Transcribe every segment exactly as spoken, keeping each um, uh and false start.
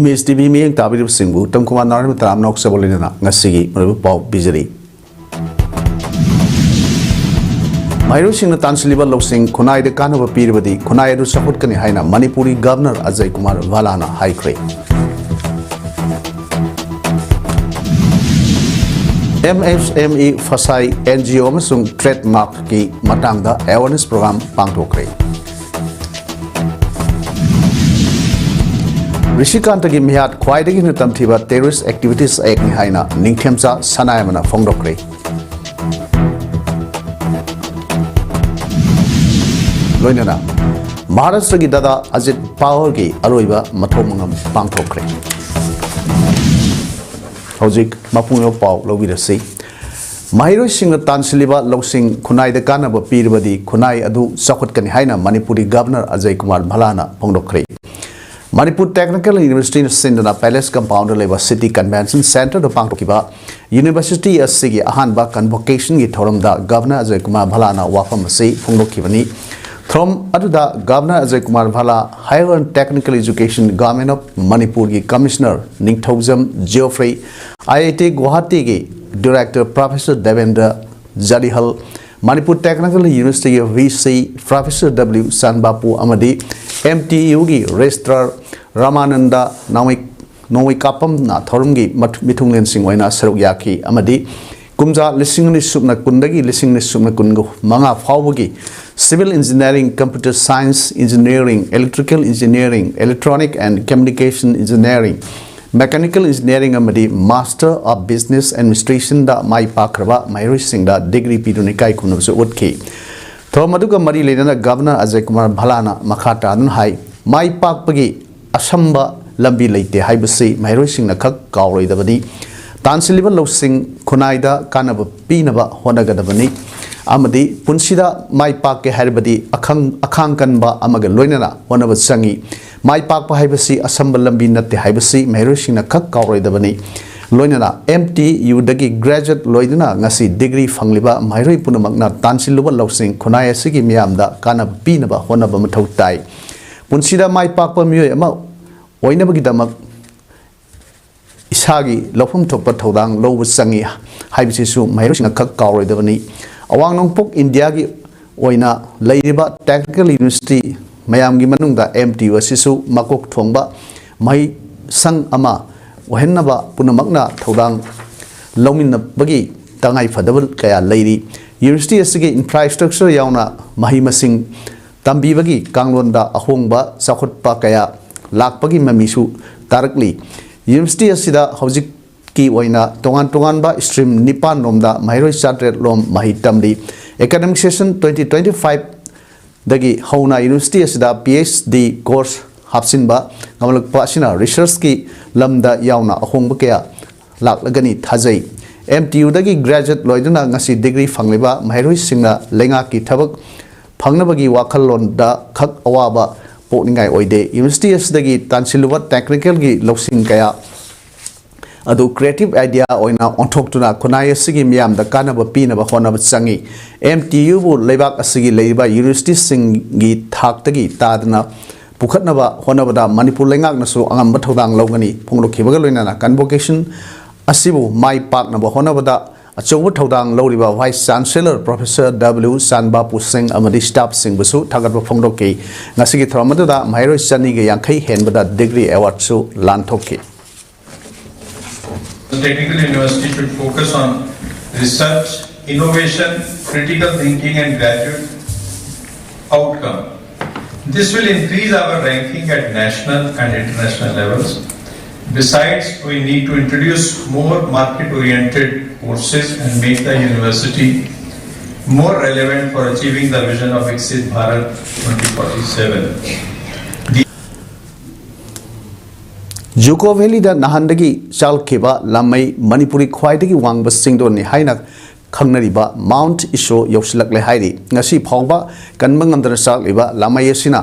ꯃꯤꯁ T V ꯃꯤꯠꯌꯦꯡ ꯇꯥꯕꯤꯔꯤꯕꯁꯤꯡꯕꯨ ꯇꯝꯀꯨꯃꯥꯔ ꯅꯥꯔꯥꯌꯟ ꯇꯔꯥꯝꯅ ꯑꯣꯛꯆꯕ ꯂꯣꯏꯅꯅ ꯉꯁꯤꯒꯤ ꯃꯔꯨꯑꯣꯏꯕ ꯄꯥꯎ ꯄꯤꯖꯔꯤ꯫ ꯃꯍꯩꯔꯣꯏꯁꯤꯡꯅ ꯇꯥꯟꯁꯤꯜꯂꯤꯕ ꯂꯧꯁꯤꯡ ꯈꯨꯟꯅꯥꯏꯗ ꯀꯥꯟꯅꯕ ꯄꯤꯔꯕꯗꯤ ꯈꯨꯟꯅꯥꯏ ꯑꯗꯨ ꯆꯥꯎꯈꯠꯀꯅꯤ ꯍꯥꯏꯅ ꯃꯅꯤꯄꯨꯔꯒꯤ ꯒꯚꯔꯅꯔ ꯑꯖꯌ ꯀꯨꯃꯥꯔ ꯚꯥꯂꯥꯅ ꯍꯥꯏꯈ꯭ꯔꯦ꯫ ꯑꯦꯝ ꯑꯦꯁ ꯑꯦꯝ ꯏ ꯐꯁꯥꯏ ꯑꯦꯟ ꯖꯤ ꯑꯣ ꯑꯃꯁꯨꯡ ꯇ꯭ꯔꯦꯗꯃꯥꯔꯛꯀꯤ ꯃꯇꯥꯡꯗ ꯑꯦꯋꯥꯔꯅꯦꯁ ꯄ꯭ꯔꯣꯒ꯭ꯔꯥꯝ ꯄꯥꯡꯊꯣꯛꯈ꯭ꯔꯦ꯫ ꯔꯤꯁꯤꯀꯥꯟꯇꯒꯤ ꯃꯤꯍꯥꯠ ꯈ꯭ꯋꯥꯏꯗꯒꯤ ꯍꯦꯟꯅ ꯇꯝꯊꯤꯕ ꯇꯦꯔꯣꯔꯤꯁ ꯑꯦꯛꯇꯤꯚꯤꯇꯤꯁ ꯑꯦꯛꯅꯤ ꯍꯥꯏꯅ ꯅꯤꯡꯊꯦꯝꯆꯥ ꯁꯅꯥꯌꯥꯝꯕꯅ ꯐꯣꯡꯗꯣꯛꯈ꯭ꯔꯦ꯫ ꯂꯣꯏꯅꯅ ꯃꯍꯥꯔꯥꯁꯇ꯭ꯔꯒꯤ ꯗꯥꯗꯥ ꯑꯖꯤꯠ ꯄꯋꯥꯔꯒꯤ ꯑꯔꯣꯏꯕ ꯃꯊꯧ ꯃꯉꯝ ꯄꯥꯡꯊꯣꯛꯈ꯭ꯔꯦ꯫ ꯍꯧꯖꯤꯛ ꯃꯄꯨꯡ ꯑꯣꯏꯕ ꯄꯥꯎ ꯂꯧꯕꯤꯔꯁꯤ꯫ ꯃꯍꯩꯔꯣꯏꯁꯤꯡꯅ ꯇꯥꯟꯁꯤꯜꯂꯤꯕ ꯂꯧꯁꯤꯡ ꯈꯨꯟꯅꯥꯏꯗ ꯀꯥꯟꯅꯕ ꯄꯤꯔꯕꯗꯤ ꯈꯨꯟꯅꯥꯏ ꯑꯗꯨ ꯆꯥꯎꯈꯠꯀꯅꯤ ꯍꯥꯏꯅ ꯃꯅꯤꯄꯨꯔꯒꯤ ꯒꯚꯔꯅꯔ ꯑꯖꯌ ꯀꯨꯃꯥꯔ ꯚꯥꯂꯥꯅ ꯐꯣꯡꯗꯣꯛꯈ꯭ꯔꯦ꯫ ꯃꯅꯤꯄꯨꯔ ꯇꯦꯛꯅꯤꯀꯦꯜ ꯌꯨꯅꯤꯚꯔꯁꯤꯇꯤꯅ ꯁꯤꯟꯗꯨꯅ ꯄꯦꯂꯦꯁ ꯀꯝꯄꯥꯎꯟꯗ ꯂꯩꯕ ꯁꯤꯇꯤ ꯀꯟꯚꯦꯟꯁꯟ ꯁꯦꯟꯇꯔꯗ ꯄꯥꯡꯊꯣꯛꯈꯤꯕ ꯌꯨꯅꯤꯚꯔꯁꯤꯇꯤ ꯑꯁꯤꯒꯤ ꯑꯍꯥꯟꯕ ꯀꯟꯚꯣꯀꯦꯁꯟꯒꯤ ꯊꯧꯔꯝꯗ ꯒꯚꯔꯅꯔ ꯑꯖꯌ ꯀꯨꯃꯥꯔ ꯚꯥꯂꯥꯅ ꯋꯥꯐꯝ ꯑꯁꯤ ꯐꯣꯡꯗꯣꯛꯈꯤꯕꯅꯤ꯫ ꯊꯧꯔꯝ ꯑꯗꯨꯗ governor Ajay Kumar Bhalla, Higher and Technical Education, Government of ꯃꯅꯤꯄꯨꯔꯒꯤ commissioner Ningthoujam Geoffrey, I I T ꯒꯨꯋꯥꯍꯥꯇꯤꯒꯤ director professor Devendra Jalihal, Manipur technical ꯌꯨꯅꯤꯚꯔꯁꯤꯇꯤꯒꯤ V C professor W Sanbapu ꯑꯃꯗꯤ ꯑꯦꯝ ꯇꯤ ꯌꯨꯒꯤ ꯔꯦꯖꯤꯁꯇ꯭ꯔꯥꯔ ꯔꯥꯃꯥꯅꯟꯗ ꯅꯣꯡꯃꯩ-, ꯅꯣꯡꯃꯩꯀꯥꯄꯝꯅ ꯊꯧꯔꯝꯒꯤ ꯃꯊ-, ꯃꯤꯊꯨꯡꯂꯦꯟꯁꯤꯡ ꯑꯣꯏꯅ ꯁꯔꯨꯛ ꯌꯥꯈꯤ ꯑꯃꯗꯤ ꯀꯨꯝꯖꯥ ꯂꯤꯁꯤꯡ ꯑꯅꯤ ꯁꯨꯞꯅ ꯀꯨꯟꯗꯒꯤ ꯂꯤꯁꯤꯡ ꯑꯅꯤ ꯁꯨꯞꯅ ꯀꯨꯟꯃꯉꯥ ꯐꯥꯎꯕꯒꯤ civil engineering, computer science engineering, electrical engineering, electronic and communication engineering, mechanical engineering ꯑꯃꯗꯤ Master of Business Administrationꯗ ꯃꯥꯏ ꯄꯥꯛꯈ꯭ꯔꯕ ꯃꯍꯩꯔꯣꯏꯁꯤꯡꯗ ꯗꯤꯒ꯭ꯔꯤ ꯄꯤꯗꯨꯅ ꯏꯀꯥꯏ ꯈꯨꯝꯅꯕꯁꯨ ꯎꯠꯈꯤ꯫ ꯊꯧꯔꯝ ꯑꯗꯨꯒ ꯃꯔꯤ ꯂꯩꯅꯅ ꯒꯚꯔꯅꯔ ꯑꯖꯌ ꯀꯨꯃꯥꯔ ꯚꯥꯂꯥꯅ ꯃꯈꯥ ꯇꯥꯗꯨꯅ ꯍꯥꯏ, ꯃꯥꯏ ꯄꯥꯛꯄꯒꯤ ꯑꯁꯝꯕ ꯂꯝꯕꯤ ꯂꯩꯇꯦ ꯍꯥꯏꯕꯁꯤ ꯃꯍꯩꯔꯣꯏꯁꯤꯡꯅ ꯈꯛ ꯀꯥꯎꯔꯣꯏꯗꯕꯅꯤ꯫ ꯇꯥꯟꯁꯤꯜꯂꯤꯕ ꯂꯧꯁꯤꯡ ꯈꯨꯟꯅꯥꯏꯗ ꯀꯥꯟꯅꯕ ꯄꯤꯅꯕ ꯍꯣꯠꯅꯒꯗꯕꯅꯤ ꯑꯃꯗꯤ ꯄꯨꯟꯁꯤꯗ ꯃꯥꯏ ꯄꯥꯛꯀꯦ ꯍꯥꯏꯔꯕꯗꯤ ꯑꯈꯪ-, ꯑꯈꯥꯡ ꯀꯟꯕ ꯑꯃꯒ ꯂꯣꯏꯅꯅ ꯍꯣꯠꯅꯕ ꯆꯪꯏ꯫ ꯃꯥꯏ ꯄꯥꯛꯄ ꯍꯥꯏꯕꯁꯤ ꯑꯁꯝꯕ ꯂꯝꯕꯤ ꯅꯠꯇꯦ ꯍꯥꯏꯕꯁꯤ ꯃꯍꯩꯔꯣꯏꯁꯤꯡꯅ ꯈꯛ ꯀꯥꯎꯔꯣꯏꯗꯕꯅꯤ꯫ ꯂꯣꯏꯅꯅ ꯑꯦꯝ ꯇꯤ ꯌꯨꯗꯒꯤ ꯒ꯭ꯔꯦꯖꯨꯑꯦꯠ ꯂꯣꯏꯗꯨꯅ ꯉꯁꯤ ꯗꯤꯒ꯭ꯔꯤ ꯐꯪꯂꯤꯕ ꯃꯍꯩꯔꯣꯏ ꯄꯨꯝꯅꯃꯛꯅ ꯇꯥꯟꯁꯤꯜꯂꯨꯕ ꯂꯧꯁꯤꯡ ꯈꯨꯟꯅꯥꯏ ꯑꯁꯤꯒꯤ ꯃꯤꯌꯥꯝꯗ ꯀꯥꯟꯅꯕ ꯄꯤꯅꯕ ꯍꯣꯠꯅꯕ ꯃꯊꯧ ꯇꯥꯏ꯫ ꯄꯨꯟꯁꯤꯗ ꯃꯥꯏ ꯄꯥꯛꯄ ꯃꯤꯑꯣꯏ ꯑꯃ ꯑꯣꯏꯅꯕꯒꯤꯗꯃꯛ ꯏꯁꯥꯒꯤ ꯂꯧꯐꯝ ꯊꯣꯛꯄ ꯊꯧꯗꯥꯡ ꯂꯧꯕ ꯆꯪꯏ ꯍꯥꯏꯕꯁꯤꯁꯨ ꯃꯍꯩꯔꯣꯏꯁꯤꯡꯅ ꯈꯛ ꯀꯥꯎꯔꯣꯏꯗꯕꯅꯤ꯫ ꯑꯋꯥꯡ ꯅꯣꯡꯄꯣꯛ ꯏꯟꯗꯤꯌꯥꯒꯤ ꯑꯣꯏꯅ ꯂꯩꯔꯤꯕ technical university ꯃꯌꯥꯝꯒꯤ ꯃꯅꯨꯡꯗ M T U ꯑꯁꯤꯁꯨ ꯃꯀꯣꯛ ꯊꯣꯡꯕ ꯃꯍꯩꯁꯪ ꯑꯃ ꯑꯣꯏꯍꯟꯅꯕ ꯄꯨꯝꯅꯃꯛꯅ ꯊꯧꯗꯥꯡ ꯂꯧꯃꯤꯟꯅꯕꯒꯤ ꯇꯉꯥꯏ ꯐꯗꯕ ꯀꯌꯥ ꯂꯩꯔꯤ꯫ University ꯑꯁꯤꯒꯤ infrastructure ꯌꯥꯎꯅ ꯃꯍꯩ ꯃꯁꯤꯡ ꯇꯝꯕꯤꯕꯒꯤ ꯀꯥꯡꯂꯣꯟꯗ ꯑꯍꯣꯡꯕ ꯆꯥꯎꯈꯠꯄ ꯀꯌꯥ ꯂꯥꯛꯄꯒꯤ ꯃꯃꯤꯁꯨ ꯇꯥꯔꯛꯂꯤ꯫ University ꯑꯁꯤꯗ ꯍꯧꯖꯤꯛꯀꯤ ꯑꯣꯏꯅ ꯇꯣꯉꯥꯟ ꯇꯣꯉꯥꯟꯕ stream ꯅꯤꯄꯥꯟ ꯔꯣꯝꯗ ꯃꯍꯩꯔꯣꯏ ꯆꯥꯇꯔꯦꯠ ꯂꯣꯝ ꯃꯍꯩ ꯇꯝꯂꯤ꯫ Academic session twenty twenty-five ꯗꯒꯤ ꯍꯧꯅ university ꯑꯁꯤꯗ P H D course ꯍꯥꯞꯆꯤꯟꯕ ꯉꯝꯂꯛꯄ ꯑꯁꯤꯅ research ꯀꯤ ꯂꯝꯗ ꯌꯥꯎꯅ ꯑꯍꯣꯡꯕ ꯀꯌꯥ ꯂꯥꯛꯂꯒꯅꯤ ꯊꯥꯖꯩ꯫ M T U ꯗꯒꯤ graduate ꯂꯣꯏꯗꯨꯅ ꯉꯁꯤ degree ꯐꯪꯂꯤꯕ ꯃꯍꯩꯔꯣꯏꯁꯤꯡꯅ ꯂꯩꯉꯥꯛꯀꯤ ꯊꯕꯛ ꯐꯪꯅꯕꯒꯤ ꯋꯥꯈꯜꯂꯣꯟꯗ ꯈꯛ ꯑꯋꯥꯕ ꯄꯣꯛꯅꯤꯡꯉꯥꯏ ꯑꯣꯏꯗꯦ꯫ University ꯑꯁꯤꯗꯒꯤ ꯇꯥꯟꯁꯤꯜꯂꯨꯕ technical ꯒꯤ ꯂꯧꯁꯤꯡ ꯀꯌꯥ ꯑꯗꯨ creative idea ꯑꯣꯏꯅ ꯑꯣꯟꯊꯣꯛꯇꯨꯅ ꯈꯨꯟꯅꯥꯏ ꯑꯁꯤꯒꯤ ꯃꯤꯌꯥꯝꯗ ꯀꯥꯟꯅꯕ ꯄꯤꯅꯕ ꯍꯣꯠꯅꯕ ꯆꯪꯏ꯫ M T U ꯕꯨ ꯂꯩꯕꯥꯛ ꯑꯁꯤꯒꯤ ꯂꯩꯔꯤꯕ university ꯁꯤꯡꯒꯤ ꯊꯥꯛꯇꯒꯤ ꯇꯥꯗꯅ ꯄꯨꯈꯠꯅꯕ ꯍꯣꯠꯅꯕꯗ ꯃꯅꯤꯄꯨꯔ ꯂꯩꯉꯥꯛꯅꯁꯨ ꯑꯉꯝꯕ ꯊꯧꯗꯥꯡ ꯂꯧꯒꯅꯤ꯫ ꯐꯣꯡꯗꯣꯛꯈꯤꯕꯒ ꯂꯣꯏꯅꯅ convocation ꯑꯁꯤꯕꯨ ꯃꯥꯏ ꯄꯥꯛꯅꯕ ꯍꯣꯠꯅꯕꯗ ꯑꯆꯧꯕ ꯊꯧꯗꯥꯡ ꯂꯧꯔꯤꯕ Vice Chancellor Professor W ꯆꯥꯟꯕꯥꯄꯨ ꯁꯤꯡ ꯑꯃꯗꯤ staff ꯁꯤꯡꯕꯨꯁꯨ ꯊꯥꯒꯠꯄ ꯐꯣꯡꯗꯣꯛꯈꯤ꯫ ꯉꯁꯤꯒꯤ ꯊꯧꯔꯝ ꯑꯗꯨꯗ ꯃꯍꯩꯔꯣꯏ ꯆꯅꯤꯒ ꯌꯥꯡꯈꯩ ꯍꯦꯟꯕꯗ degree award ꯁꯨ ꯂꯥꯟꯊꯣꯛꯈꯤ꯫ The technical university should focus on research, innovation, critical thinking, and graduate outcome. This will increase our ranking at national and international levels. Besides, we need to introduce more market-oriented courses and make the university more relevant for achieving the vision of Viksit Bharat twenty forty-seven. Dzukou valid ꯅꯍꯥꯟꯗꯒꯤ ꯆꯥꯛꯂꯛꯈꯤꯕ ꯂꯥꯃꯩ, ꯃꯅꯤꯄꯨꯔꯒꯤ ꯈ꯭ꯋꯥꯏꯗꯒꯤ ꯋꯥꯡꯕ ꯆꯤꯡꯗꯣꯟꯅꯤ ꯍꯥꯏꯅ ꯈꯪꯅꯔꯤꯕ Mount Iso ꯌꯧꯁꯤꯜꯂꯛꯂꯦ ꯍꯥꯏꯔꯤ꯫ ꯉꯁꯤ ꯐꯥꯎꯕ ꯀꯟꯕ ꯉꯝꯗꯅ ꯆꯥꯛꯂꯤꯕ ꯂꯥꯃꯩ ꯑꯁꯤꯅ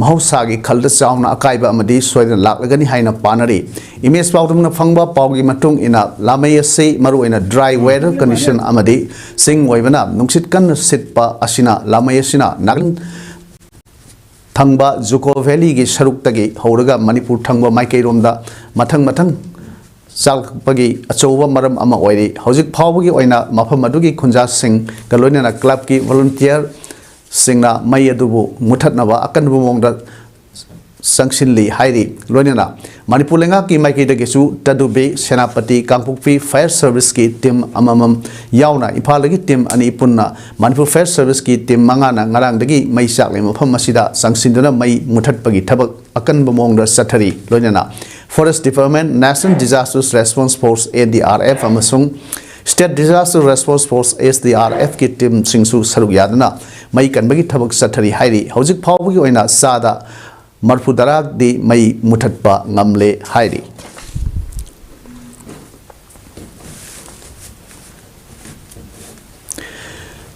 ꯃꯍꯧꯁꯥꯒꯤ ꯈꯜꯗ ꯆꯥꯎꯅ ꯑꯀꯥꯏꯕ ꯑꯃꯗꯤ ꯁꯣꯏꯗꯅ ꯂꯥꯛꯂꯒꯅꯤ ꯍꯥꯏꯅ ꯄꯥꯅꯔꯤ꯫ Image ꯄꯥꯎꯗꯝꯅ ꯐꯪꯕ ꯄꯥꯎꯒꯤ ꯃꯇꯨꯡ ꯏꯟꯅ, ꯂꯥꯃꯩ ꯑꯁꯤ ꯃꯔꯨꯑꯣꯏꯅ dry weather condition ꯑꯃꯗꯤ ꯆꯤꯡ ꯑꯣꯏꯕꯅ ꯅꯨꯡꯁꯤꯠ ꯀꯟꯅ ꯁꯤꯠꯄ ꯑꯁꯤꯅ ꯂꯥꯃꯩ ꯑꯁꯤꯅ ꯅꯥꯒꯥꯂꯦꯟ ꯊꯪꯕ ꯖꯨꯀꯣ ꯚꯦꯂꯤꯒꯤ ꯁꯔꯨꯛꯇꯒꯤ ꯍꯧꯔꯒ ꯃꯅꯤꯄꯨꯔ ꯊꯪꯕ ꯃꯥꯏꯀꯩꯔꯣꯝꯗ ꯃꯊꯪ ꯃꯊꯪ ꯆꯥꯛꯂꯛꯄꯒꯤ ꯑꯆꯧꯕ ꯃꯔꯝ ꯑꯃ ꯑꯣꯏꯔꯤ꯫ ꯍꯧꯖꯤꯛ ꯐꯥꯎꯕꯒꯤ ꯑꯣꯏꯅ ꯃꯐꯝ ꯑꯗꯨꯒꯤ ꯈꯨꯟꯖꯥꯁꯤꯡꯒ ꯂꯣꯏꯅꯅ club ꯀꯤ volunteer ꯁꯤꯡꯅ ꯃꯩ ꯑꯗꯨꯕꯨ ꯃꯨꯊꯠꯅꯕ ꯑꯀꯟꯕ ꯃꯑꯣꯡꯗ ꯆꯪꯁꯤꯜꯂꯤ ꯍꯥꯏꯔꯤ꯫ ꯂꯣꯏꯅꯅ ꯃꯅꯤꯄꯨꯔ ꯂꯩꯉꯥꯛꯀꯤ ꯃꯥꯏꯀꯩꯗꯒꯤꯁꯨ ꯇꯗꯨꯕꯦ, ꯁꯦꯅꯥꯄꯇꯤ, ꯀꯥꯡꯄꯣꯛꯄꯤ fire service ꯀꯤ team ꯑꯃꯃꯝ ꯌꯥꯎꯅ ꯏꯝꯐꯥꯜꯗꯒꯤ team ꯑꯅꯤ ꯄꯨꯟꯅ ꯃꯅꯤꯄꯨꯔ fire service ꯀꯤ team ꯃꯉꯥꯅ ꯉꯔꯥꯡꯗꯒꯤ ꯃꯩ ꯆꯥꯛꯂꯤ ꯃꯐꯝ ꯑꯁꯤꯗ ꯆꯪꯁꯤꯟꯗꯨꯅ ꯃꯩ ꯃꯨꯊꯠꯄꯒꯤ ꯊꯕꯛ ꯑꯀꯟꯕ ꯃꯑꯣꯡꯗ ꯆꯠꯊꯔꯤ꯫ ꯂꯣꯏꯅꯅ Forest Department, National Disaster Response Force, N D R F, ꯑꯃꯁꯨꯡ State Disaster Response Force, S D R F ꯀꯤ team ꯁꯤꯡꯁꯨ ꯁꯔꯨꯛ ꯌꯥꯗꯨꯅ ꯃꯩ ꯀꯟꯕꯒꯤ ꯊꯕꯛ ꯆꯠꯊꯔꯤ ꯍꯥꯏꯔꯤ꯫ ꯍꯧꯖꯤꯛ ꯐꯥꯎꯕꯒꯤ ꯑꯣꯏꯅ ꯆꯥꯗ ꯃꯔꯐꯨ ꯇꯔꯥꯗꯤ ꯃꯩ ꯃꯨꯊꯠꯄ ꯉꯝꯂꯦ ꯍꯥꯏꯔꯤ꯫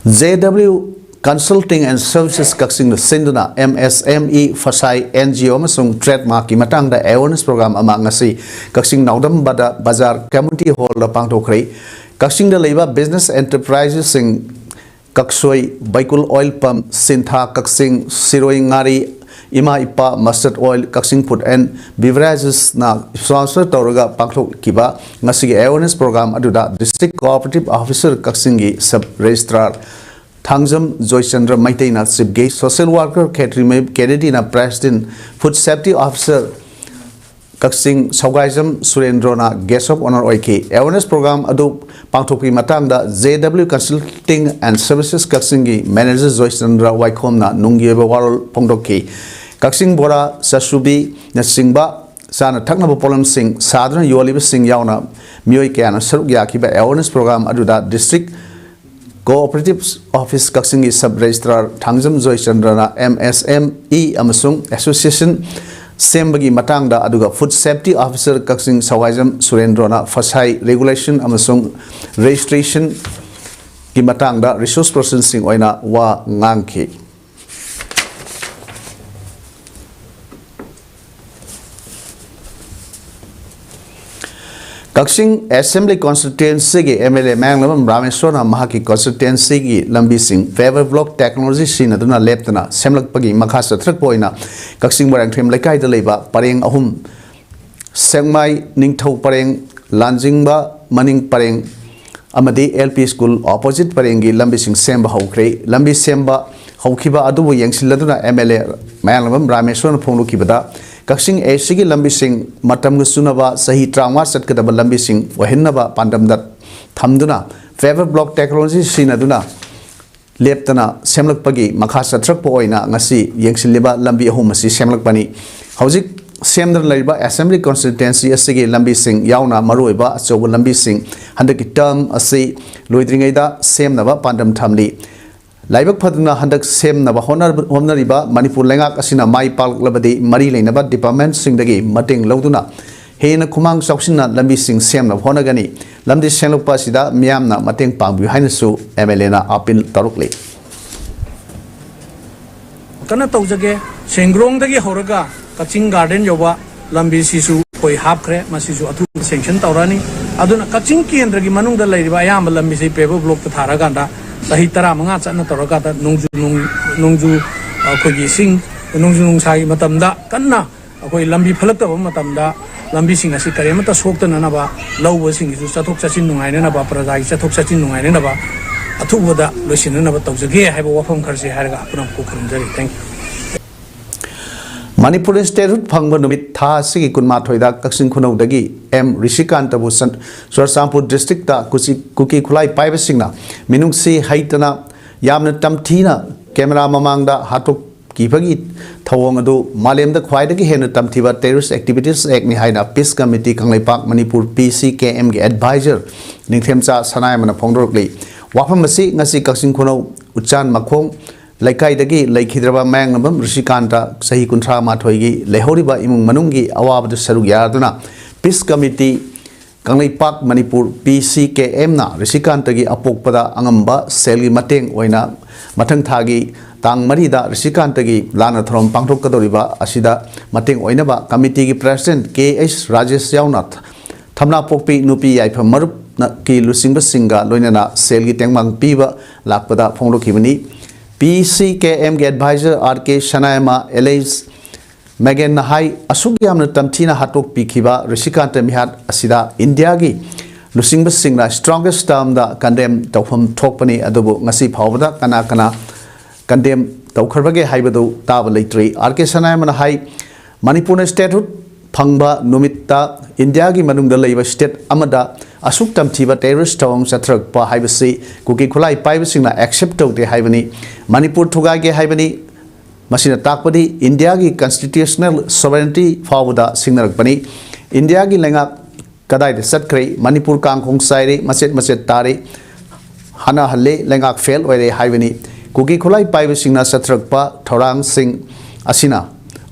J W Consulting and Services ꯀꯛꯆꯤꯡꯅ ꯁꯤꯟꯗꯨꯅ M S M E, ꯐꯁꯥꯏ, N G O ꯑꯃꯁꯨꯡ trademark ꯀꯤ ꯃꯇꯥꯡꯗ awareness program ꯑꯃ ꯉꯁꯤ ꯀꯛꯆꯤꯡ ꯅꯥꯎꯗꯝꯕꯗ ꯕꯖꯥꯔ community hall ꯗ ꯄꯥꯡꯊꯣꯛꯈ꯭ꯔꯦ꯫ ꯀꯛꯆꯤꯡꯗ ꯂꯩꯕ business enterprises ꯁꯤꯡ ꯀꯛꯁꯣꯏ, ꯕꯩꯀꯨꯜ oil pump, ꯁꯤꯟꯊꯥ ꯀꯛꯆꯤꯡ, ꯁꯤꯔꯣꯏ ꯉꯥꯔꯤ, ꯏꯃꯥ ꯏꯄꯥ mustard oil, Kakching Food and Beverages ꯅ sponsor ꯇꯧꯔꯒ ꯄꯥꯡꯊꯣꯛꯈꯤꯕ ꯉꯁꯤꯒꯤ awareness program ꯑꯗꯨꯗ District Cooperative Officer ꯀꯛꯆꯤꯡꯒꯤ Sub Registrar Thangjam Joychandra ꯃꯩꯇꯩꯅ chief guest, social worker Khetrimayum ꯀꯦꯅꯦꯗꯤꯅ president, Food Safety Officer Kakching ꯁꯧꯒꯥꯏꯖꯝ ꯁꯨꯔꯦꯟꯗ꯭ꯔꯣꯅ guest of honour ꯑꯣꯏꯈꯤ꯫ Awareness program ꯑꯗꯨ ꯄꯥꯡꯊꯣꯛꯄꯒꯤ ꯃꯇꯥꯡꯗ J W Consulting and Services ꯀꯛꯆꯤꯡꯒꯤ manager ꯖꯣꯏꯆꯟꯗ꯭ꯔ ꯋꯥꯏꯈꯣꯝꯅ ꯅꯨꯡꯒꯤ ꯑꯣꯏꯕ ꯋꯥꯔꯣꯜ ꯐꯣꯡꯗꯣꯛꯈꯤ꯫ ꯀꯛꯆꯤꯡ ꯕꯣꯔꯥ, ꯆꯥꯁꯨꯕꯤꯅꯆꯤꯡꯕ ꯆꯥꯅ ꯊꯛꯅꯕ ꯄꯣꯠꯂꯝꯁꯤꯡ ꯁꯥꯗꯨꯅ ꯌꯣꯜꯂꯤꯕꯁꯤꯡ ꯌꯥꯎꯅ ꯃꯤꯑꯣꯏ ꯀꯌꯥꯅ ꯁꯔꯨꯛ ꯌꯥꯈꯤꯕ awareness program ꯑꯗꯨꯗ District Cooperative Office ꯀꯛꯆꯤꯡꯒꯤ Sub Registrar Thangjam ꯖꯣꯏꯆꯟꯗ꯭ꯔꯅ M S M E ꯑꯃꯁꯨꯡ association ꯁꯦꯝꯕꯒꯤ ꯃꯇꯥꯡꯗ, ꯑꯗꯨꯒ Food Safety Officer ꯀꯛꯆꯤꯡ ꯁꯋꯥꯏꯖꯝ ꯁꯨꯔꯦꯟꯗ꯭ꯔꯣꯅ ꯐꯁꯥꯏ regulation ꯑꯃꯁꯨꯡ registration ꯒꯤ ꯃꯇꯥꯡꯗ resource person ꯁꯤꯡ ꯑꯣꯏꯅ ꯋꯥ ꯉꯥꯡꯈꯤ꯫ ꯀꯛꯆꯤꯡ Assembly Constituency ꯒꯤ M L A ꯃꯌꯥꯡꯂꯝꯕꯝ ꯔꯥꯃꯦꯁꯣꯔꯅ ꯃꯍꯥꯛꯀꯤ constituency ꯒꯤ ꯂꯝꯕꯤꯁꯤꯡ paver block technology ꯁꯤꯖꯤꯟꯅꯗꯨꯅ ꯂꯦꯞꯇꯅ ꯁꯦꯝꯂꯛꯄꯒꯤ ꯃꯈꯥ ꯆꯠꯊꯔꯛꯄ ꯑꯣꯏꯅ ꯀꯛꯆꯤꯡ ꯃꯣꯏꯔꯥꯡꯊꯦꯝ ꯂꯩꯀꯥꯏꯗ ꯂꯩꯕ ꯄꯔꯦꯡ ꯑꯍꯨꯝ ꯁꯦꯛꯃꯥꯏ ꯅꯤꯡꯊꯧ ꯄꯔꯦꯡ, ꯂꯥꯟꯖꯤꯡꯕ ꯃꯅꯤꯡ ꯄꯔꯦꯡ ꯑꯃꯗꯤ L P school opposite ꯄꯔꯦꯡꯒꯤ ꯂꯝꯕꯤꯁꯤꯡ ꯁꯦꯝꯕ ꯍꯧꯈ꯭ꯔꯦ꯫ ꯂꯝꯕꯤ ꯁꯦꯝꯕ ꯍꯧꯈꯤꯕ ꯑꯗꯨꯕꯨ ꯌꯦꯡꯁꯤꯜꯂꯗꯨꯅ M L A Mayanglambam ꯔꯥꯃꯦꯁꯣꯔꯅ ꯐꯣꯡꯗꯣꯛꯈꯤꯕꯗ, Kakching A C ꯒꯤ ꯂꯝꯕꯤꯁꯤꯡ ꯃꯇꯝꯒ ꯆꯨꯅꯕ ꯆꯍꯤ ꯇꯔꯥꯃꯉꯥ ꯆꯠꯀꯗꯕ ꯂꯝꯕꯤꯁꯤꯡ ꯑꯣꯏꯍꯟꯅꯕ ꯄꯥꯟꯗꯝꯗ ꯊꯝꯗꯨꯅ paver block technology ꯁꯤꯖꯤꯟꯅꯗꯨꯅ ꯂꯦꯞꯇꯅ ꯁꯦꯝꯂꯛꯄꯒꯤ ꯃꯈꯥ ꯆꯠꯊꯔꯛꯄ ꯑꯣꯏꯅ ꯉꯁꯤ ꯌꯦꯡꯁꯤꯜꯂꯤꯕ ꯂꯝꯕꯤ ꯑꯍꯨꯝ ꯑꯁꯤ ꯁꯦꯝꯂꯛꯄꯅꯤ꯫ ꯍꯧꯖꯤꯛ ꯁꯦꯝꯗꯨꯅ ꯂꯩꯔꯤꯕ Assembly Constituency ꯑꯁꯤꯒꯤ ꯂꯝꯕꯤꯁꯤꯡ ꯌꯥꯎꯅ ꯃꯔꯨꯑꯣꯏꯕ ꯑꯆꯧꯕ ꯂꯝꯕꯤꯁꯤꯡ ꯍꯟꯗꯛꯀꯤ term ꯑꯁꯤ ꯂꯣꯏꯗ꯭ꯔꯤꯉꯩꯗ ꯁꯦꯝꯅꯕ ꯄꯥꯟꯗꯝ ꯊꯝꯂꯤ꯫ ꯂꯥꯏꯕꯛ ꯐꯗꯨꯅ ꯍꯟꯗꯛ ꯁꯦꯝꯅꯕ ꯍꯣꯠꯅ-, ꯍꯣꯠꯅꯔꯤꯕ ꯃꯅꯤꯄꯨꯔ ꯂꯩꯉꯥꯛ ꯑꯁꯤꯅ ꯃꯥꯏ ꯄꯥꯛꯂꯕꯗꯤ ꯃꯔꯤ ꯂꯩꯅꯕ department ꯁꯤꯡꯗꯒꯤ ꯃꯇꯦꯡ ꯂꯧꯗꯨꯅ ꯍꯦꯟꯅ ꯈꯨꯃꯥꯡ ꯆꯥꯎꯁꯤꯟꯅ ꯂꯝꯕꯤꯁꯤꯡ ꯁꯦꯝꯅꯕ ꯍꯣꯠꯅꯒꯅꯤ꯫ ꯂꯝꯕꯤ ꯁꯦꯝꯂꯛꯄ ꯑꯁꯤꯗ ꯃꯤꯌꯥꯝꯅ ꯃꯇꯦꯡ ꯄꯥꯡꯕꯤꯌꯨ ꯍꯥꯏꯅꯁꯨ M L A ꯅ appeal ꯇꯧꯔꯛꯂꯤ꯫ ꯀꯟꯅ ꯇꯧꯖꯒꯦ꯫ ꯁꯦꯡꯒ꯭ꯔꯣꯡꯗꯒꯤ ꯍꯧꯔꯒ ꯀꯛꯆꯤꯡ garden ꯌꯧꯕ ꯂꯝꯕꯤꯁꯤꯁꯨ ꯑꯩꯈꯣꯏ ꯍꯥꯞꯈ꯭ꯔꯦ꯫ ꯃꯁꯤꯁꯨ ꯑꯊꯨꯕ sanction ꯇꯧꯔꯛꯑꯅꯤ꯫ ꯑꯗꯨꯅ ꯀꯛꯆꯤꯡ ꯀꯦꯟꯗ꯭ꯔꯒꯤ ꯃꯅꯨꯡꯗ ꯂꯩꯔꯤꯕ ꯑꯌꯥꯝꯕ ꯂꯝꯕꯤꯁꯤ paver block ꯇ ꯊꯥꯔꯀꯥꯟꯗ ꯆꯍꯤ ꯇꯔꯥꯃꯉꯥ ꯆꯠꯅ ꯇꯧꯔꯀꯥꯟꯗ ꯅꯣꯡꯖꯨ ꯅꯣꯡ-, ꯅꯣꯡꯖꯨ ꯑꯩꯈꯣꯏꯒꯤ ꯏꯁꯤꯡ, ꯅꯣꯡꯖꯨ ꯅꯨꯡꯁꯥꯒꯤ ꯃꯇꯝꯗ ꯀꯟꯅ ꯑꯩꯈꯣꯏ ꯂꯝꯕꯤ ꯐꯠꯂꯛꯇꯕ ꯃꯇꯝꯗ ꯂꯝꯕꯤꯁꯤꯡ ꯑꯁꯤ ꯀꯔꯤꯃꯠꯇ ꯁꯣꯛꯇꯅꯅꯕ, ꯂꯧꯕꯁꯤꯡꯒꯤꯁꯨ ꯆꯠꯊꯣꯛ ꯆꯠꯁꯤꯟ ꯅꯨꯡꯉꯥꯏꯅꯅꯕ, ꯄ꯭ꯔꯖꯥꯒꯤ ꯆꯠꯊꯣꯛ ꯆꯠꯁꯤꯟ ꯅꯨꯡꯉꯥꯏꯅꯅꯕ ꯑꯊꯨꯕꯗ ꯂꯣꯏꯁꯤꯟꯅꯅꯕ ꯇꯧꯖꯒꯦ ꯍꯥꯏꯕ ꯋꯥꯐꯝ ꯈꯔꯁꯤ ꯍꯥꯏꯔꯒ ꯑꯄꯨꯟꯕ ꯈꯨꯔꯨꯝꯖꯔꯤ꯫ Thank you꯫ ꯃꯅꯤꯄꯨꯔ statehood ꯐꯪꯕ ꯅꯨꯃꯤꯠ ꯊꯥ ꯑꯁꯤꯒꯤ ꯀꯨꯟꯃꯥꯊꯣꯏꯗ ꯀꯛꯆꯤꯡ ꯈꯨꯅꯧꯗꯒꯤ M ꯔꯤꯁꯤꯀꯥꯟꯇꯕꯨ ꯁꯟ-, ꯆꯨꯔꯆꯥꯟꯄꯨꯔ district ꯇ ꯀꯨꯆꯤ-, ꯀꯨꯀꯤ ꯈꯨꯠꯂꯥꯏ ꯄꯥꯏꯕꯁꯤꯡꯅ ꯃꯤꯅꯨꯡꯁꯤ ꯍꯩꯇꯅ ꯌꯥꯝꯅ ꯇꯝꯊꯤꯅ camera ꯃꯃꯥꯡꯗ ꯍꯥꯠꯇꯣꯛꯈꯤꯕꯒꯤ ꯊꯧꯑꯣꯡ ꯑꯗꯨ ꯃꯥꯂꯦꯝꯗ ꯈ꯭ꯋꯥꯏꯗꯒꯤ ꯍꯦꯟꯅ ꯇꯝꯊꯤꯕ terrorist activities act ꯅꯤ ꯍꯥꯏꯅ Peace Committee Kangleipak Manipur P C K M ꯒꯤ advisor ꯅꯤꯡꯊꯦꯝꯆꯥ ꯁꯅꯥꯌꯥꯝꯕꯅ ꯐꯣꯡꯗꯣꯔꯛꯂꯤ꯫ ꯋꯥꯐꯝ ꯑꯁꯤ ꯉꯁꯤ ꯀꯛꯆꯤꯡ ꯈꯨꯅꯧ ꯎꯆꯥꯟ ꯃꯈꯣꯡ ꯂꯩꯀꯥꯏꯗꯒꯤ ꯂꯩꯈꯤꯗ꯭ꯔꯕ ꯃꯌꯥꯡꯂꯝꯕꯝ ꯔꯤꯁꯤꯀꯥꯟꯇ, ꯆꯍꯤ ꯀꯨꯟꯊ꯭ꯔꯥ ꯃꯥꯊꯣꯏꯒꯤ, ꯂꯩꯍꯧꯔꯤꯕ ꯏꯃꯨꯡ ꯃꯅꯨꯡꯒꯤ ꯑꯋꯥꯕꯗ ꯁꯔꯨꯛ ꯌꯥꯗꯨꯅ Peace Committee Kangleipak Manipur P C K M ꯅ ꯔꯤꯁꯤꯀꯥꯟꯇꯒꯤ ꯑꯄꯣꯛꯄꯗ ꯑꯉꯝꯕ ꯁꯦꯜꯒꯤ ꯃꯇꯦꯡ ꯑꯣꯏꯅ ꯃꯊꯪ ꯊꯥꯒꯤ ꯇꯥꯡ ꯃꯔꯤꯗ ꯔꯤꯁꯤꯀꯥꯟꯇꯒꯤ ꯂꯥꯟꯅ ꯊꯧꯔꯝ ꯄꯥꯡꯊꯣꯛꯀꯗꯧꯔꯤꯕ ꯑꯁꯤꯗ ꯃꯇꯦꯡ ꯑꯣꯏꯅꯕ committee ꯒꯤ president K H ꯔꯥꯖꯦꯁ ꯌꯥꯎꯅ ꯊꯝꯅꯥꯄꯣꯛꯄꯤ ꯅꯨꯄꯤ ꯌꯥꯏꯐ ꯃꯔꯨꯞꯀꯤ ꯂꯨꯆꯤꯡꯕꯁꯤꯡꯒ ꯂꯣꯏꯅꯅ ꯁꯦꯜꯒꯤ ꯇꯦꯡꯕꯥꯡ ꯄꯤꯕ ꯂꯥꯛꯄꯗ ꯐꯣꯡꯗꯣꯛꯈꯤꯕꯅꯤ꯫ P C K M ꯒꯤ advisor R K ꯁꯅꯥꯌꯥꯝꯕ, alias ꯃꯦꯒꯦꯟꯅ ꯍꯥꯏ, ꯑꯁꯨꯛ ꯌꯥꯝꯅ ꯇꯝꯊꯤꯅ ꯍꯥꯠꯇꯣꯛꯄꯤꯈꯤꯕ ꯔꯤꯁꯤꯀꯥꯟꯇ ꯃꯤꯍꯥꯠ ꯑꯁꯤꯗ ꯏꯟꯗꯤꯌꯥꯒꯤ ꯂꯨꯆꯤꯡꯕꯁꯤꯡꯅ strongest termꯗ condemn ꯇꯧꯐꯝ ꯊꯣꯛꯄꯅꯤ, ꯑꯗꯨꯕꯨ ꯉꯁꯤ ꯐꯥꯎꯕꯗ ꯀꯅꯥ ꯀꯅꯥ condemn ꯇꯧꯈ꯭ꯔꯕꯒꯦ ꯍꯥꯏꯕꯗꯨ ꯇꯥꯕ ꯂꯩꯇ꯭ꯔꯤ꯫ ꯑꯥꯔ ꯀꯦ ꯁꯅꯥꯌꯥꯝꯅ ꯍꯥꯏ, ꯃꯅꯤꯄꯨꯔꯅ statehood ꯐꯪꯕ ꯅꯨꯃꯤꯠꯇ ꯏꯟꯗꯤꯌꯥꯒꯤ ꯃꯅꯨꯡꯗ ꯂꯩꯕ state ꯑꯃꯗ ꯑꯁꯨꯛ ꯇꯝꯊꯤꯕ terrorist ꯊꯧꯑꯣꯡ ꯆꯠꯊꯔꯛꯄ ꯍꯥꯏꯕꯁꯤ ꯀꯨꯀꯤ ꯈꯨꯠꯂꯥꯏ ꯄꯥꯏꯕꯁꯤꯡꯅ accept ꯇꯧꯗꯦ ꯍꯥꯏꯕꯅꯤ꯫ ꯃꯅꯤꯄꯨꯔ ꯊꯨꯒꯥꯏꯒꯦ ꯍꯥꯏꯕꯅꯤ꯫ ꯃꯁꯤꯅ ꯇꯥꯛꯄꯗꯤ ꯏꯟꯗꯤꯌꯥꯒꯤ constitutional sovereignty ꯐꯥꯎꯕꯗ ꯁꯤꯡꯅꯔꯛꯄꯅꯤ꯫ ꯏꯟꯗꯤꯌꯥꯒꯤ ꯂꯩꯉꯥꯛ ꯀꯗꯥꯏꯗ ꯆꯠꯈ꯭ꯔꯦ? ꯃꯅꯤꯄꯨꯔ ꯀꯥꯡꯈꯣꯡ ꯆꯥꯏꯔꯦ, ꯃꯆꯦꯠ ꯃꯆꯦꯠ ꯇꯥꯔꯦ, ꯍꯥꯟꯅꯍꯜꯂꯦ, ꯂꯩꯉꯥꯛ fail ꯑꯣꯏꯔꯦ ꯍꯥꯏꯕꯅꯤ꯫ ꯀꯨꯀꯤ ꯈꯨꯠꯂꯥꯏ ꯄꯥꯏꯕꯁꯤꯡꯅ ꯆꯠꯊꯔꯛꯄ ꯊꯧꯔꯥꯡꯁꯤꯡ ꯑꯁꯤꯅ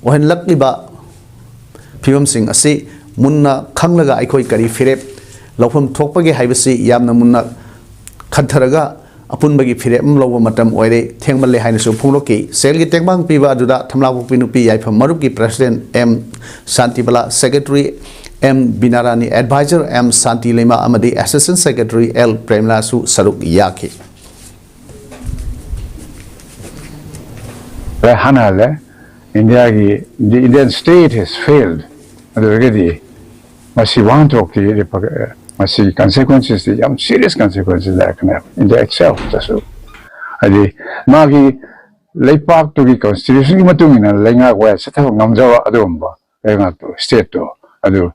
ꯑꯣꯏꯍꯜꯂꯛꯂꯤꯕ ꯐꯤꯕꯝꯁꯤꯡ ꯑꯁꯤ ꯃꯨꯟꯅ ꯈꯪꯂꯒ ꯑꯩꯈꯣꯏ ꯀꯔꯤ ꯐꯤꯔꯦꯞ ꯂꯧꯐꯝ ꯊꯣꯛꯄꯒꯦ ꯍꯥꯏꯕꯁꯤ ꯌꯥꯝꯅ ꯃꯨꯟꯅ ꯈꯟꯊꯔꯒ ꯑꯄꯨꯟꯕꯒꯤ ꯐꯤꯔꯦꯞ ꯑꯃ ꯂꯧꯕ ꯃꯇꯝ ꯑꯣꯏꯔꯦ, ꯊꯦꯡꯃꯜꯂꯦ ꯍꯥꯏꯅꯁꯨ ꯐꯣꯡꯗꯣꯛꯈꯤ꯫ ꯁꯦꯜꯒꯤ ꯇꯦꯡꯕꯥꯡ ꯄꯤꯕ ꯑꯗꯨꯗ ꯊꯝꯂꯥꯄꯣꯛꯄꯤ ꯅꯨꯄꯤ ꯌꯥꯏꯐꯝ ꯃꯔꯨꯞꯀꯤ president M Shantibala, secretary M Binarani, advisor M Shanti Leima ꯑꯃꯗꯤ assistant secretary ꯑꯦꯜ ꯄ꯭ꯔꯦꯝꯂꯥꯁꯨ ꯁꯔꯨꯛ ꯌꯥꯈꯤ꯫ ꯍꯥꯟꯅ ꯍꯜꯂꯦ꯫ ꯏꯟꯗꯤꯌꯥꯒꯤ, the Indian state has failed꯫ ꯑꯗꯨ ꯑꯣꯏꯔꯒꯗꯤ ꯃꯁꯤ ꯋꯥꯍꯟꯊꯣꯛꯇꯤ ꯃꯁꯤ consequences ꯇꯤ ꯌꯥꯝ serious consequences ꯂꯩꯔꯛꯀꯅꯦꯕ ꯏꯟꯗꯤꯌꯥ itself ꯇꯁꯨ꯫ ꯍꯥꯏꯗꯤ ꯃꯥꯒꯤ ꯂꯩꯄꯥꯛꯇꯨꯒꯤ constitution ꯒꯤ ꯃꯇꯨꯡ ꯏꯟꯅ ꯂꯩꯉꯥꯛ ꯋꯥꯌꯦꯜ ꯆꯠꯊꯕ ꯉꯝꯖꯕ ꯑꯗꯨꯒꯨꯝꯕ ꯂꯩꯉꯥꯛꯇꯣ, state ꯇꯣ, ꯑꯗꯨ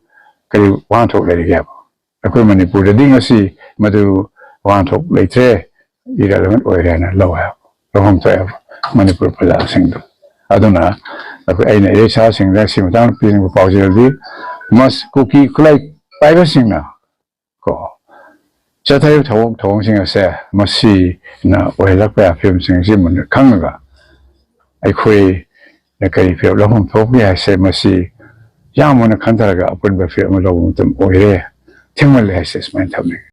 ꯀꯔꯤ ꯋꯥꯍꯟꯊꯣꯛ ꯂꯩꯔꯤꯒꯦꯕ? ꯑꯩꯈꯣꯏ ꯃꯅꯤꯄꯨꯔꯗꯗꯤ ꯉꯁꯤ ꯃꯗꯨ ꯋꯥꯍꯟꯊꯣꯛ ꯂꯩꯇ꯭ꯔꯦ, irrelevant ꯑꯣꯏꯔꯦ ꯍꯥꯏꯅ ꯂꯧꯋꯦ, ꯂꯧꯐꯝ ꯊꯣꯛꯑꯦꯕ ꯃꯅꯤꯄꯨꯔ ꯄ꯭ꯔꯖꯥꯁꯤꯡꯗꯣ꯫ ꯑꯗꯨꯅ ꯑꯩꯈꯣꯏ, ꯑꯩꯅ ꯏꯆꯥꯁꯤꯡꯗ ꯁꯤ ꯃꯇꯥꯡꯗ ꯄꯤꯅꯤꯡꯕ ꯄꯥꯎꯖꯦꯜꯗꯤ, ꯃꯁ ꯀꯨꯀꯤ ꯈꯨꯠꯂꯥꯏ ꯄꯥꯏꯕꯁꯤꯡꯅ ꯀꯣ ꯆꯠꯊꯔꯤꯕ ꯊꯧꯑꯣꯡ ꯊꯧꯑꯣꯡꯁꯤꯡ ꯑꯁꯦ ꯃꯁꯤꯅ ꯑꯣꯏꯍꯜꯂꯛꯄ ꯌꯥꯕ ꯐꯤꯕꯝꯁꯤꯡ ꯑꯁꯤ ꯃꯨꯟꯅ ꯈꯪꯉꯒ ꯑꯩꯈꯣꯏꯅ ꯀꯔꯤ ꯐꯤꯔꯦꯞ ꯂꯧꯐꯝ ꯊꯣꯛꯄꯒꯦ ꯍꯥꯏꯁꯦ ꯃꯁꯤ ꯌꯥꯝ ꯃꯨꯟꯅ ꯈꯟꯊꯔꯒ ꯑꯄꯨꯟꯕ ꯐꯤꯔꯦꯞ ꯑꯃ ꯂꯧꯕ ꯃꯇꯝ ꯑꯣꯏꯔꯦ꯫ ꯊꯦꯡꯃꯜꯂꯦ ꯍꯥꯏꯁꯦ ꯁꯨꯃꯥꯏꯅ ꯊꯝꯅꯤꯡꯉꯤ꯫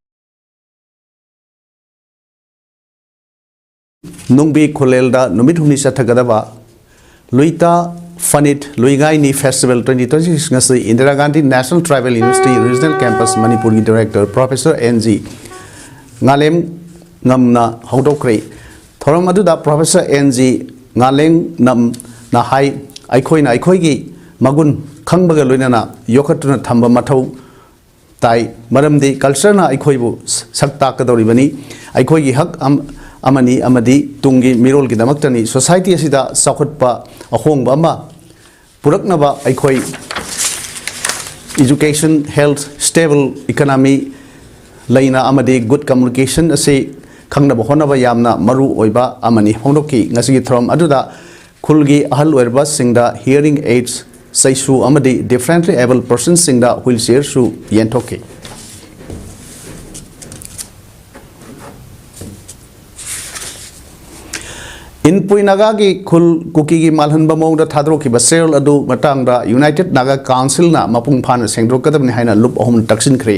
ꯅꯨꯡꯕꯤ ꯈꯨꯂꯦꯜꯗ ꯅꯨꯃꯤꯠ ꯍꯨꯝꯅꯤ ꯆꯠꯊꯒꯗꯕ ꯂꯨꯏꯇꯥ ꯐꯅꯤꯠ ꯂꯨꯏꯉꯥꯏꯅꯤ festival twenty twenty six ꯉꯁꯤ Indira Gandhi National Tribal University Regional Campus ꯃꯅꯤꯄꯨꯔꯒꯤ director professor ꯑꯦꯟ ꯖꯤ ꯉꯥꯂꯦꯝꯉꯝꯅ ꯍꯧꯗꯣꯛꯈ꯭ꯔꯦ꯫ ꯊꯧꯔꯝ ꯑꯗꯨꯗ professor ꯑꯦꯟ ꯖꯤ ꯉꯥꯂꯦꯝꯉꯝꯅ ꯍꯥꯏ, ꯑꯩꯈꯣꯏꯅ ꯑꯩꯈꯣꯏꯒꯤ ꯃꯒꯨꯟ ꯈꯪꯕꯒ ꯂꯣꯏꯅꯅ ꯌꯣꯛꯈꯠꯇꯨꯅ ꯊꯝꯕ ꯃꯊꯧ ꯇꯥꯏ꯫ ꯃꯔꯝꯗꯤ cultureꯅ ꯑꯩꯈꯣꯏꯕꯨ ꯁꯛ ꯇꯥꯛꯀꯗꯧꯔꯤꯕꯅꯤ꯫ ꯑꯩꯈꯣꯏꯒꯤ ꯍꯛ ꯑꯃꯅꯤ ꯑꯃꯗꯤ ꯇꯨꯡꯒꯤ ꯃꯤꯔꯣꯜꯒꯤꯗꯃꯛꯇꯅꯤ꯫ Society ꯑꯁꯤꯗ ꯆꯥꯎꯈꯠꯄ ꯑꯍꯣꯡꯕ ꯑꯃ ꯄꯨꯔꯛꯅꯕ ꯑꯩꯈꯣꯏ education, health, stable economy ꯂꯩꯅ ꯑꯃꯗꯤ good communication ꯑꯁꯤ ꯈꯪꯅꯕ ꯍꯣꯠꯅꯕ ꯌꯥꯝꯅ ꯃꯔꯨ ꯑꯣꯏꯕ ꯑꯃꯅꯤ ꯐꯣꯡꯗꯣꯛꯈꯤ꯫ ꯉꯁꯤꯒꯤ ꯊꯧꯔꯝ ꯑꯗꯨꯗ ꯈꯨꯜꯒꯤ ꯑꯍꯜ ꯑꯣꯏꯔꯕꯁꯤꯡꯗ hearing aids, ꯆꯩꯁꯨ ꯑꯃꯗꯤ differently abled personꯁꯤꯡꯗ wheelchairꯁꯨ ꯌꯦꯟꯊꯣꯛꯈꯤ꯫ ꯏꯟꯄꯨꯏ ꯅꯥꯒꯥꯒꯤ ꯈꯨꯜ ꯀꯨꯀꯤꯒꯤ ꯃꯥꯜꯍꯟꯕ ꯃꯑꯣꯡꯗ ꯊꯥꯗꯣꯔꯛꯈꯤꯕ ꯆꯦꯔꯣꯜ ꯑꯗꯨ ꯃꯇꯥꯡꯗ United Naga Councilꯅ ꯃꯄꯨꯡ ꯐꯥꯅ ꯁꯦꯡꯗꯣꯛꯀꯗꯕꯅꯤ ꯍꯥꯏꯅ ꯂꯨꯞ ꯑꯍꯨꯝꯅ ꯇꯛꯁꯤꯟꯈ꯭ꯔꯦ꯫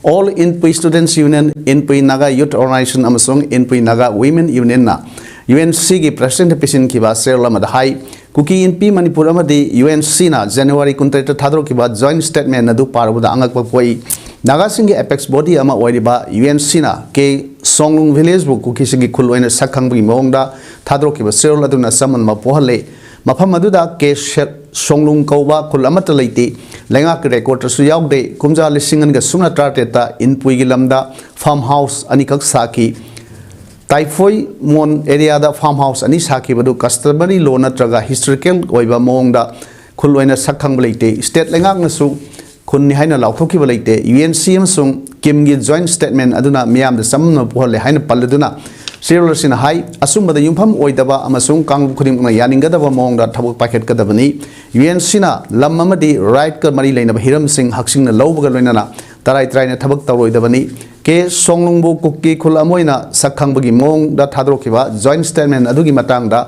All Inpui Students Union, Inpui Naga Youth Organization ꯑꯃꯁꯨꯡ Inpui Naga Women Unionꯅ UNCꯒꯤ presidentꯗ ꯄꯤꯁꯤꯟꯈꯤꯕ ꯆꯦꯔꯣꯜ ꯑꯃꯗ ꯍꯥꯏ, ꯀꯨꯀꯤ ꯏꯟꯄꯤ ꯃꯅꯤꯄꯨꯔ ꯑꯃꯗꯤ UNCꯅ January ꯀꯨꯟꯇꯔꯦꯠꯇ ꯊꯥꯗꯣꯔꯛꯈꯤꯕ joint statement ꯑꯗꯨ ꯄꯥꯔꯨꯕꯗ ꯑꯉꯛꯄ ꯄꯣꯛꯏ꯫ ꯅꯥꯒꯥꯁꯤꯡꯒꯤ apex body ꯑꯃ ꯑꯣꯏꯔꯤꯕ UNCꯅ ꯀꯦ ꯁꯣꯡꯂꯨꯡ villageꯕꯨ ꯀꯨꯀꯤꯁꯤꯡꯒꯤ ꯈꯨꯜ ꯑꯣꯏꯅ ꯁꯛ ꯈꯪꯕꯒꯤ ꯃꯑꯣꯡꯗ ꯊꯥꯗꯣꯔꯛꯈꯤꯕ ꯆꯦꯔꯣꯜ ꯑꯗꯨꯅ ꯆꯃꯝꯅꯕ ꯄꯣꯛꯍꯜꯂꯦ꯫ ꯃꯐꯝ ꯑꯗꯨꯗ ꯀꯦ ꯁꯦ-, ꯁꯣꯡꯂꯨꯡ ꯀꯧꯕ ꯈꯨꯜ ꯑꯃꯠꯇ ꯂꯩꯇꯦ꯫ ꯂꯩꯉꯥꯛꯀꯤ recordꯇꯁꯨ ꯌꯥꯎꯗꯦ꯫ ꯀꯨꯝꯖꯥ ꯂꯤꯁꯤꯡ ꯑꯅꯤꯒ ꯁꯨꯞꯅ ꯇꯔꯥꯇꯔꯦꯠꯇ ꯏꯟꯄꯨꯏꯒꯤ ꯂꯝꯗ farm house ꯑꯅꯤꯈꯛ ꯁꯥꯈꯤ꯫ ꯇꯥꯏꯐꯣꯏ ꯃꯣꯟ areaꯗ farm house ꯑꯅꯤ ꯁꯥꯈꯤꯕꯗꯨ customary law ꯅꯠꯇ꯭ꯔꯒ historical ꯑꯣꯏꯕ ꯃꯑꯣꯡꯗ ꯈꯨꯜ ꯑꯣꯏꯅ ꯁꯛ ꯈꯪꯕ ꯂꯩꯇꯦ꯫ State ꯂꯩꯉꯥꯛꯅꯁꯨ ꯈꯨꯟꯅꯤ ꯍꯥꯏꯅ ꯂꯥꯎꯊꯣꯛꯈꯤꯕ ꯂꯩꯇꯦ꯫ UNC ꯑꯃꯁꯨꯡ ꯀꯤꯝꯒꯤ joint statement ꯑꯗꯨꯅ ꯃꯤꯌꯥꯝꯗ ꯆꯃꯝꯅꯕ ꯄꯣꯛꯍꯜꯂꯦ ꯍꯥꯏꯅ ꯄꯜꯂꯗꯨꯅ ꯆꯦꯔꯣꯜ ꯑꯁꯤꯅ ꯍꯥꯏ, ꯑꯆꯨꯝꯕꯗ ꯌꯨꯝꯐꯝ ꯑꯣꯏꯗꯕ ꯑꯃꯁꯨꯡ ꯀꯥꯡꯂꯨꯞ ꯈꯨꯗꯤꯡꯃꯛꯅ ꯌꯥꯅꯤꯡꯒꯗꯕ ꯃꯑꯣꯡꯗ ꯊꯕꯛ ꯄꯥꯏꯈꯠꯀꯗꯕꯅꯤ꯫ UNCꯅ ꯂꯝ ꯑꯃꯗꯤ rightꯀ ꯃꯔꯤ ꯂꯩꯅꯕ ꯍꯤꯔꯝꯁꯤꯡ ꯍꯛꯁꯤꯡꯅ ꯂꯧꯕꯒ ꯂꯣꯏꯅꯅ ꯇꯔꯥꯏ ꯇꯔꯥꯏꯅ ꯊꯕꯛ ꯇꯧꯔꯣꯏꯗꯕꯅꯤ꯫ ꯀꯦ ꯁꯣꯡꯂꯨꯡꯕꯨ ꯀꯨꯀꯤ ꯈꯨꯜ ꯑꯃ ꯑꯣꯏꯅ ꯁꯛ ꯈꯪꯕꯒꯤ ꯃꯑꯣꯡꯗ ꯊꯥꯗꯣꯔꯛꯈꯤꯕ joint statement ꯑꯗꯨꯒꯤ ꯃꯇꯥꯡꯗ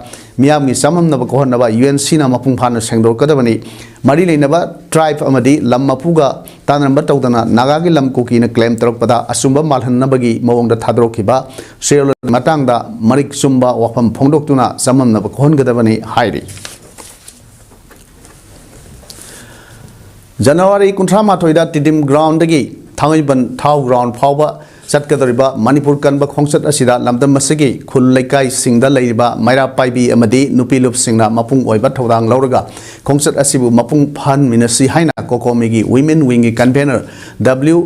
ꯃꯤꯌꯥꯝꯒꯤ ꯆꯃꯝꯅꯕ ꯀꯣꯛꯍꯟꯅꯕ UNCꯅ ꯃꯄꯨꯡ ꯐꯥꯅ ꯁꯦꯡꯗꯣꯔꯛꯀꯗꯕꯅꯤ꯫ ꯃꯔꯤ ꯂꯩꯅꯕ tribe ꯑꯃꯗꯤ ꯂꯝ ꯃꯄꯨꯒ ꯇꯥꯟꯅꯔꯝꯕ ꯇꯧꯗꯅ ꯅꯥꯒꯥꯒꯤ ꯂꯝ ꯀꯨꯀꯤꯅ claim ꯇꯧꯔꯛꯄꯗ ꯑꯆꯨꯝꯕ ꯃꯥꯜꯍꯟꯅꯕꯒꯤ ꯃꯑꯣꯡꯗ ꯊꯥꯗꯣꯔꯛꯈꯤꯕ ꯆꯦꯔꯣꯜ ꯃꯇꯥꯡꯗ ꯃꯔꯤꯛ ꯆꯨꯝꯕ ꯋꯥꯐꯝ ꯐꯣꯡꯗꯣꯛꯇꯨꯅ ꯆꯃꯝꯅꯕ ꯀꯣꯛꯍꯟꯒꯗꯕꯅꯤ ꯍꯥꯏꯔꯤ꯫ January ꯀꯨꯟꯊ꯭ꯔꯥ ꯃꯥꯊꯣꯏꯗ ꯇꯤꯗꯤꯝ groundꯗꯒꯤ ꯊꯥꯡꯃꯩꯕꯟ ꯊꯥꯎ ground ꯐꯥꯎꯕ ꯆꯠꯀꯗꯧꯔꯤꯕ ꯃꯅꯤꯄꯨꯔ ꯀꯟꯕ ꯈꯣꯡꯆꯠ ꯑꯁꯤꯗ ꯂꯝꯗꯝ ꯑꯁꯤꯒꯤ ꯈꯨꯜ ꯂꯩꯀꯥꯏꯁꯤꯡꯗ ꯂꯩꯔꯤꯕ ꯃꯩꯔꯥ ꯄꯥꯏꯕꯤ ꯑꯃꯗꯤ ꯅꯨꯄꯤ ꯂꯨꯞꯁꯤꯡꯅ ꯃꯄꯨꯡ ꯑꯣꯏꯕ ꯊꯧꯗꯥꯡ ꯂꯧꯔꯒ ꯈꯣꯡꯆꯠ ꯑꯁꯤꯕꯨ ꯃꯄꯨꯡ ꯐꯥꯍꯟꯃꯤꯟꯅꯁꯤ ꯍꯥꯏꯅ ꯀꯣꯀꯣꯃꯤꯒꯤ Women Wingꯒꯤ convener W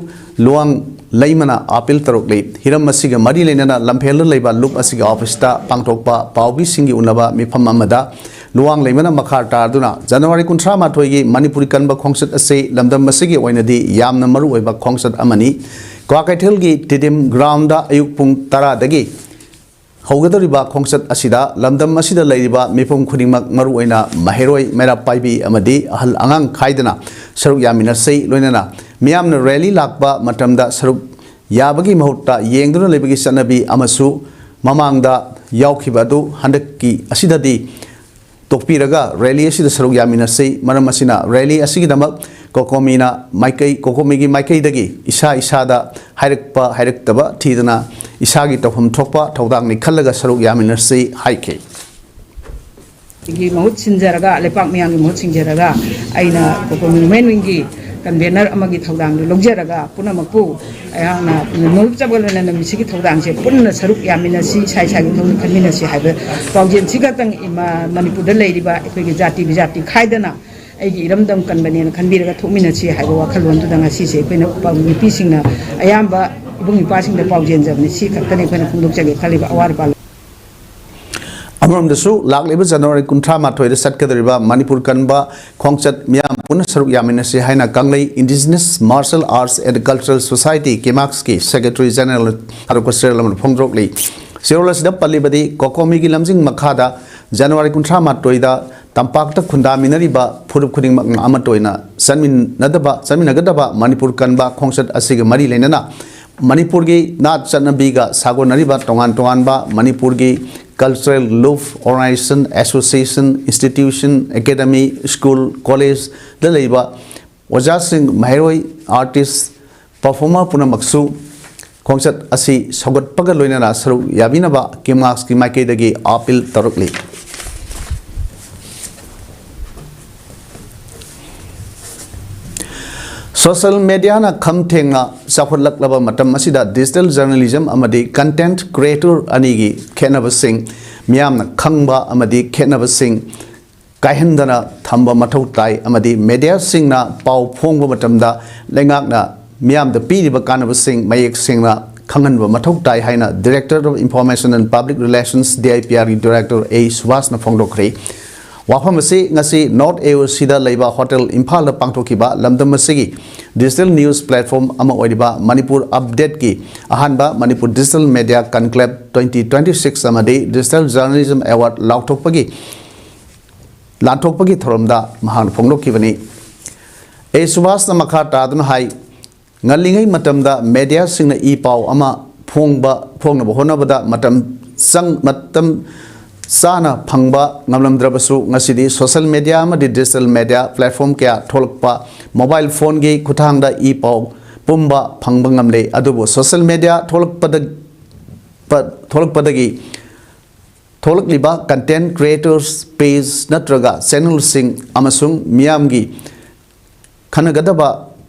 ꯂꯨꯋꯥꯡ ꯂꯩꯃꯅ ꯑꯥꯄꯤꯜ ꯇꯧꯔꯛꯂꯤ꯫ ꯍꯤꯔꯝ ꯑꯁꯤꯒ ꯃꯔꯤ ꯂꯩꯅꯅ ꯂꯝꯐꯦꯜꯗ ꯂꯩꯕ ꯂꯨꯞ ꯑꯁꯤꯒꯤ officeꯇ ꯄꯥꯡꯊꯣꯛꯄ ꯄꯥꯎꯕꯤꯁꯤꯡꯒꯤ ꯎꯅꯕ ꯃꯤꯐꯝ ꯑꯃꯗ ꯂꯨꯋꯥꯡ ꯂꯩꯃꯅ ꯃꯈꯥ ꯇꯥꯗꯨꯅ, ꯖꯅꯋꯥꯔꯤ ꯀꯨꯟꯊ꯭ꯔꯥ ꯃꯥꯊꯣꯏꯒꯤ ꯃꯅꯤꯄꯨꯔꯤ ꯀꯟꯕ ꯈꯣꯡꯆꯠ ꯑꯁꯤ ꯂꯝꯗꯝ ꯑꯁꯤꯒꯤ ꯑꯣꯏꯅꯗꯤ ꯌꯥꯝꯅ ꯃꯔꯨꯑꯣꯏꯕ ꯈꯣꯡꯆꯠ ꯑꯃꯅꯤ꯫ ꯀ꯭ꯋꯥꯀꯩꯊꯦꯜꯒꯤ ꯇꯤꯗꯤꯝ groundꯗ ꯑꯌꯨꯛ ꯄꯨꯡ ꯇꯔꯥꯗꯒꯤ ꯍꯧꯒꯗꯧꯔꯤꯕ ꯈꯣꯡꯆꯠ ꯑꯁꯤꯗ ꯂꯝꯗꯝ ꯑꯁꯤꯗ ꯂꯩꯔꯤꯕ ꯃꯤꯄꯨꯝ ꯈꯨꯗꯤꯡꯃꯛ, ꯃꯔꯨꯑꯣꯏꯅ ꯃꯍꯩꯔꯣꯏ, ꯃꯩꯔꯥ ꯄꯥꯏꯕꯤ ꯑꯃꯗꯤ ꯑꯍꯜ ꯑꯉꯥꯡ ꯈꯥꯏꯗꯅ ꯁꯔꯨꯛ ꯌꯥꯃꯤꯟꯅꯁꯤ꯫ ꯂꯣꯏꯅꯅ ꯃꯤꯌꯥꯝꯅ rally ꯂꯥꯛꯄ ꯃꯇꯝꯗ ꯁꯔꯨꯛ ꯌꯥꯕꯒꯤ ꯃꯍꯨꯠꯇ ꯌꯦꯡꯗꯨꯅ ꯂꯩꯕꯒꯤ ꯆꯠꯅꯕꯤ ꯑꯃꯁꯨ ꯃꯃꯥꯡꯗ ꯌꯥꯎꯈꯤꯕ ꯑꯗꯨ ꯍꯟꯗꯛꯀꯤ ꯑꯁꯤꯗꯗꯤ ꯇꯣꯛꯄꯤꯔꯒ rally ꯑꯁꯤꯗ ꯁꯔꯨꯛ ꯌꯥꯃꯤꯟꯅꯁꯤ꯫ ꯃꯔꯝ ꯑꯁꯤꯅ rally ꯑꯁꯤꯒꯤꯗꯃꯛ ꯀꯣꯀꯣꯃꯤꯅ ꯃꯥꯏꯀꯩ, ꯀꯣꯀꯣꯃꯤꯒꯤ ꯃꯥꯏꯀꯩꯗꯒꯤ ꯏꯁꯥ ꯏꯁꯥꯗ ꯍꯥꯏꯔꯛꯄ ꯍꯥꯏꯔꯛꯇꯕ ꯊꯤꯗꯅ ꯏꯁꯥꯒꯤ ꯇꯧꯐꯝ ꯊꯣꯛꯄ ꯊꯧꯗꯥꯡꯅꯤ ꯈꯜꯂꯒ ꯁꯔꯨꯛ ꯌꯥꯃꯤꯟꯅꯁꯤ ꯍꯥꯏꯈꯤ꯫ ꯒꯤ ꯃꯍꯨꯠ ꯁꯤꯟꯖꯔꯒ, ꯂꯩꯄꯥꯛ ꯃꯤꯌꯥꯝꯒꯤ ꯃꯍꯨꯠ ꯁꯤꯟꯖꯔꯒ, ꯑꯩꯅ ꯀꯣꯀꯣꯃꯤ Women Wingꯒꯤ convener ꯑꯃꯒꯤ ꯊꯧꯗꯥꯡꯗꯨ ꯂꯧꯖꯔꯒ, ꯄꯨꯝꯅꯃꯛꯄꯨ ꯑꯩꯍꯥꯛꯅ ꯅꯣꯂꯨꯛꯆꯕꯒ ꯂꯣꯏꯅꯅ ꯃꯁꯤꯒꯤ ꯊꯧꯗꯥꯡꯁꯦ ꯄꯨꯟꯅ ꯁꯔꯨꯛ ꯌꯥꯃꯤꯟꯅꯁꯤ, ꯏꯁꯥ ꯏꯁꯥꯒꯤ ꯊꯧꯗꯥꯡ ꯈꯟꯃꯤꯟꯅꯁꯤ ꯍꯥꯏꯕ ꯄꯥꯎꯖꯦꯜꯁꯤ ꯈꯛꯇꯪ ꯏꯃꯥ-, ꯃꯅꯤꯄꯨꯔꯗ ꯂꯩꯔꯤꯕ ꯑꯩꯈꯣꯏꯒꯤ ꯖꯥꯇꯤ ꯕꯤꯖꯥꯇꯤ ꯈꯥꯏꯗꯅ ꯑꯩꯒꯤ ꯏꯔꯝꯗꯝ ꯀꯟꯕꯅꯦꯅ ꯈꯟꯕꯤꯔꯒ ꯊꯣꯛꯃꯤꯟꯅꯁꯤ ꯍꯥꯏꯕ ꯋꯥꯈꯜꯂꯣꯟꯗꯨꯗ ꯉꯁꯤꯁꯦ ꯑꯩꯈꯣꯏꯅ ꯄꯥꯎ-, ꯅꯨꯄꯤꯁꯤꯡꯅ ꯑꯌꯥꯝꯕ ꯏꯕꯨꯡ ꯏꯄ꯭ꯋꯥꯁꯤꯡꯗ ꯄꯥꯎꯖꯦꯟꯖꯕꯅꯤ꯫ ꯁꯤ ꯈꯛꯇꯅꯤ ꯑꯩꯈꯣꯏꯅ ꯐꯣꯡꯗꯣꯛꯆꯒꯦ ꯈꯜꯂꯤꯕ ꯑꯋꯥꯠ ꯑꯄꯥ꯫ ꯑꯃꯔꯣꯝꯗꯁꯨ ꯂꯥꯛꯂꯤꯕ ꯖꯅꯋꯥꯔꯤ ꯀꯨꯟꯊ꯭ꯔꯥ ꯃꯥꯊꯣꯏꯗ ꯆꯠꯀꯗꯧꯔꯤꯕ ꯃꯅꯤꯄꯨꯔ ꯀꯟꯕ ꯈꯣꯡꯆꯠ ꯃꯤꯌꯥꯝ ꯄꯨꯟꯅ ꯁꯔꯨꯛ ꯌꯥꯃꯤꯟꯅꯁꯤ ꯍꯥꯏꯅ ꯀꯪꯂꯩ Indigenous Martial Arts and Cultural Society, ꯀꯤꯃꯥꯛꯁꯀꯤ secretary general ꯊꯥꯗꯣꯛꯄ serial ꯑꯃꯗ ꯐꯣꯡꯗꯣꯔꯛꯂꯤ꯫ Serial ꯑꯁꯤꯗ ꯄꯜꯂꯤꯕꯗꯤ ꯀꯣꯀꯣꯃꯤꯒꯤ ꯂꯝꯖꯤꯡ ꯃꯈꯥꯗ ꯖꯅꯋꯥꯔꯤ ꯀꯨꯟꯊ꯭ꯔꯥ ꯃꯥꯊꯣꯏꯗ ꯇꯝꯄꯥꯛꯇ ꯈꯨꯟꯗꯥꯃꯤꯟꯅꯔꯤꯕ ꯐꯨꯔꯨꯞ ꯈꯨꯗꯤꯡꯃꯛꯅ ꯑꯃꯠꯇ ꯑꯣꯏꯅ ꯆꯟꯃꯤꯟꯅꯗꯕ, ꯆꯠꯃꯤꯟꯅꯒꯗꯕ ꯃꯅꯤꯄꯨꯔ ꯀꯟꯕ ꯈꯣꯡꯆꯠ ꯑꯁꯤꯒ ꯃꯔꯤ ꯂꯩꯅꯅ ꯃꯅꯤꯄꯨꯔꯒꯤ ꯅꯥꯠ ꯆꯠꯅꯕꯤꯒ ꯁꯥꯒꯣꯟꯅꯔꯤꯕ ꯇꯣꯉꯥꯟ ꯇꯣꯉꯥꯟꯕ ꯃꯅꯤꯄꯨꯔꯒꯤ cultural ꯂꯨꯞ, organization, association, institution, academy, school, collegeꯗ ꯂꯩꯕ ꯑꯣꯖꯥꯁꯤꯡ, ꯃꯍꯩꯔꯣꯏ, artist, performer ꯄꯨꯝꯅꯃꯛꯁꯨ ꯈꯣꯡꯆꯠ ꯑꯁꯤ ꯁꯧꯒꯠꯄꯒ ꯂꯣꯏꯅꯅ ꯁꯔꯨꯛ ꯌꯥꯕꯤꯅꯕ ꯀꯤꯃꯥꯛꯁꯀꯤ ꯃꯥꯏꯀꯩꯗꯒꯤ ꯑꯥꯄꯤꯜ ꯇꯧꯔꯛꯂꯤ꯫ ꯁꯣꯁꯤꯌꯦꯜ ꯃꯦꯗꯤꯌꯥꯅ ꯈꯝ ꯊꯦꯡꯅ ꯆꯥꯎꯈꯠꯂꯛꯂꯕ ꯃꯇꯝ ꯑꯁꯤꯗ ꯗꯤꯖꯤꯇꯦꯜ ꯖꯔꯅꯦꯂꯤꯖꯝ ꯑꯃꯗꯤ ꯀꯟꯇꯦꯟꯠ ꯀ꯭ꯔꯤꯌꯦꯇꯔ ꯑꯅꯤꯒꯤ ꯈꯦꯠꯅꯕꯁꯤꯡ ꯃꯤꯌꯥꯝꯅ ꯈꯪꯕ ꯑꯃꯗꯤ ꯈꯦꯠꯅꯕꯁꯤꯡ ꯀꯥꯏꯍꯟꯗꯅ ꯊꯝꯕ ꯃꯊꯧ ꯇꯥꯏ ꯑꯃꯗꯤ ꯃꯦꯗꯤꯌꯥꯁꯤꯡꯅ ꯄꯥꯎ ꯐꯣꯡꯕ ꯃꯇꯝꯗ ꯂꯩꯉꯥꯛꯅ ꯃꯤꯌꯥꯝꯗ ꯄꯤꯔꯤꯕ ꯀꯥꯟꯅꯕꯁꯤꯡ ꯃꯌꯦꯛ ꯁꯦꯡꯅ ꯈꯪꯍꯟꯕ ꯃꯊꯧ ꯇꯥꯏ ꯍꯥꯏꯅ Director of Information and Public Relations, D I P R ꯒꯤ Director A ꯁꯨꯕꯥꯁꯅ ꯐꯣꯡꯗꯣꯛꯈ꯭ꯔꯦ꯫ ꯋꯥꯐꯝ ꯑꯁꯤ ꯉꯁꯤ North A O C ꯗ ꯂꯩꯕ ꯍꯣꯇꯦꯜ ꯏꯝꯐꯥꯜꯗ ꯄꯥꯡꯊꯣꯛꯈꯤꯕ ꯂꯝꯗꯝ ꯑꯁꯤꯒꯤ ꯗꯤꯖꯤꯇꯦꯜ ꯅ꯭ꯌꯨꯁ ꯄ꯭ꯂꯦꯠꯐꯣꯝ ꯑꯃ ꯑꯣꯏꯔꯤꯕ ꯃꯅꯤꯄꯨꯔ ꯑꯞꯗꯦꯠꯀꯤ ꯑꯍꯥꯟꯕ Manipur digital media conclave twenty twenty six ꯑꯃꯗꯤ ꯗꯤꯖꯤꯇꯦꯜ ꯖꯔꯅꯦꯂꯤꯖꯝ ꯑꯦꯋꯥꯔꯗ ꯂꯥꯎꯊꯣꯛꯄꯒꯤ ꯂꯥꯟꯊꯣꯛꯄꯒꯤ ꯊꯧꯔꯝꯗ ꯃꯍꯥꯛꯅ ꯐꯣꯡꯗꯣꯛꯈꯤꯕꯅꯤ꯫ ꯑꯦ ꯁꯨꯕꯥꯁꯅ ꯃꯈꯥ ꯇꯥꯗꯨꯅ ꯍꯥꯏ, ꯉꯜꯂꯤꯉꯩ ꯃꯇꯝꯗ ꯃꯦꯗꯤꯌꯥꯁꯤꯡꯅ ꯏ ꯄꯥꯎ ꯑꯃ ꯐꯣꯡꯕ ꯐꯣꯡꯅꯕ ꯍꯣꯠꯅꯕꯗ ꯃꯇꯝ ꯆꯪ ꯃꯇꯝ ꯆꯥꯅ ꯐꯪꯕ ꯉꯝꯂꯝꯗ꯭ꯔꯕꯁꯨ, ꯉꯁꯤꯗꯤ ꯁꯣꯁꯤꯌꯦꯜ ꯃꯦꯗꯤꯌꯥ ꯑꯃꯗꯤ ꯗꯤꯖꯤꯇꯦꯜ ꯃꯦꯗꯤꯌꯥ ꯄ꯭ꯂꯦꯠꯐꯣꯝ ꯀꯌꯥ ꯊꯣꯛꯂꯛꯄ, ꯃꯣꯕꯥꯏꯜ ꯐꯣꯟꯒꯤ ꯈꯨꯠꯊꯥꯡꯗ ꯏ ꯄꯥꯎ ꯄꯨꯝꯕ ꯐꯪꯕ ꯉꯝꯂꯦ꯫ ꯑꯗꯨꯕꯨ ꯁꯣꯁꯤꯌꯦꯜ ꯃꯦꯗꯤꯌꯥ ꯊꯣꯛꯂꯛꯄꯗ ꯄ- ꯊꯣꯛꯂꯛꯄꯗꯒꯤ ꯊꯣꯛꯂꯛꯂꯤꯕ ꯀꯟꯇꯦꯟꯠ ꯀ꯭ꯔꯤꯌꯦꯇꯔꯁ ꯄꯦꯖ ꯅꯠꯇ꯭ꯔꯒ ꯆꯦꯅꯦꯜꯁꯤꯡ ꯑꯃꯁꯨꯡ ꯃꯤꯌꯥꯝꯒꯤ ꯈꯟꯅꯒꯗꯕ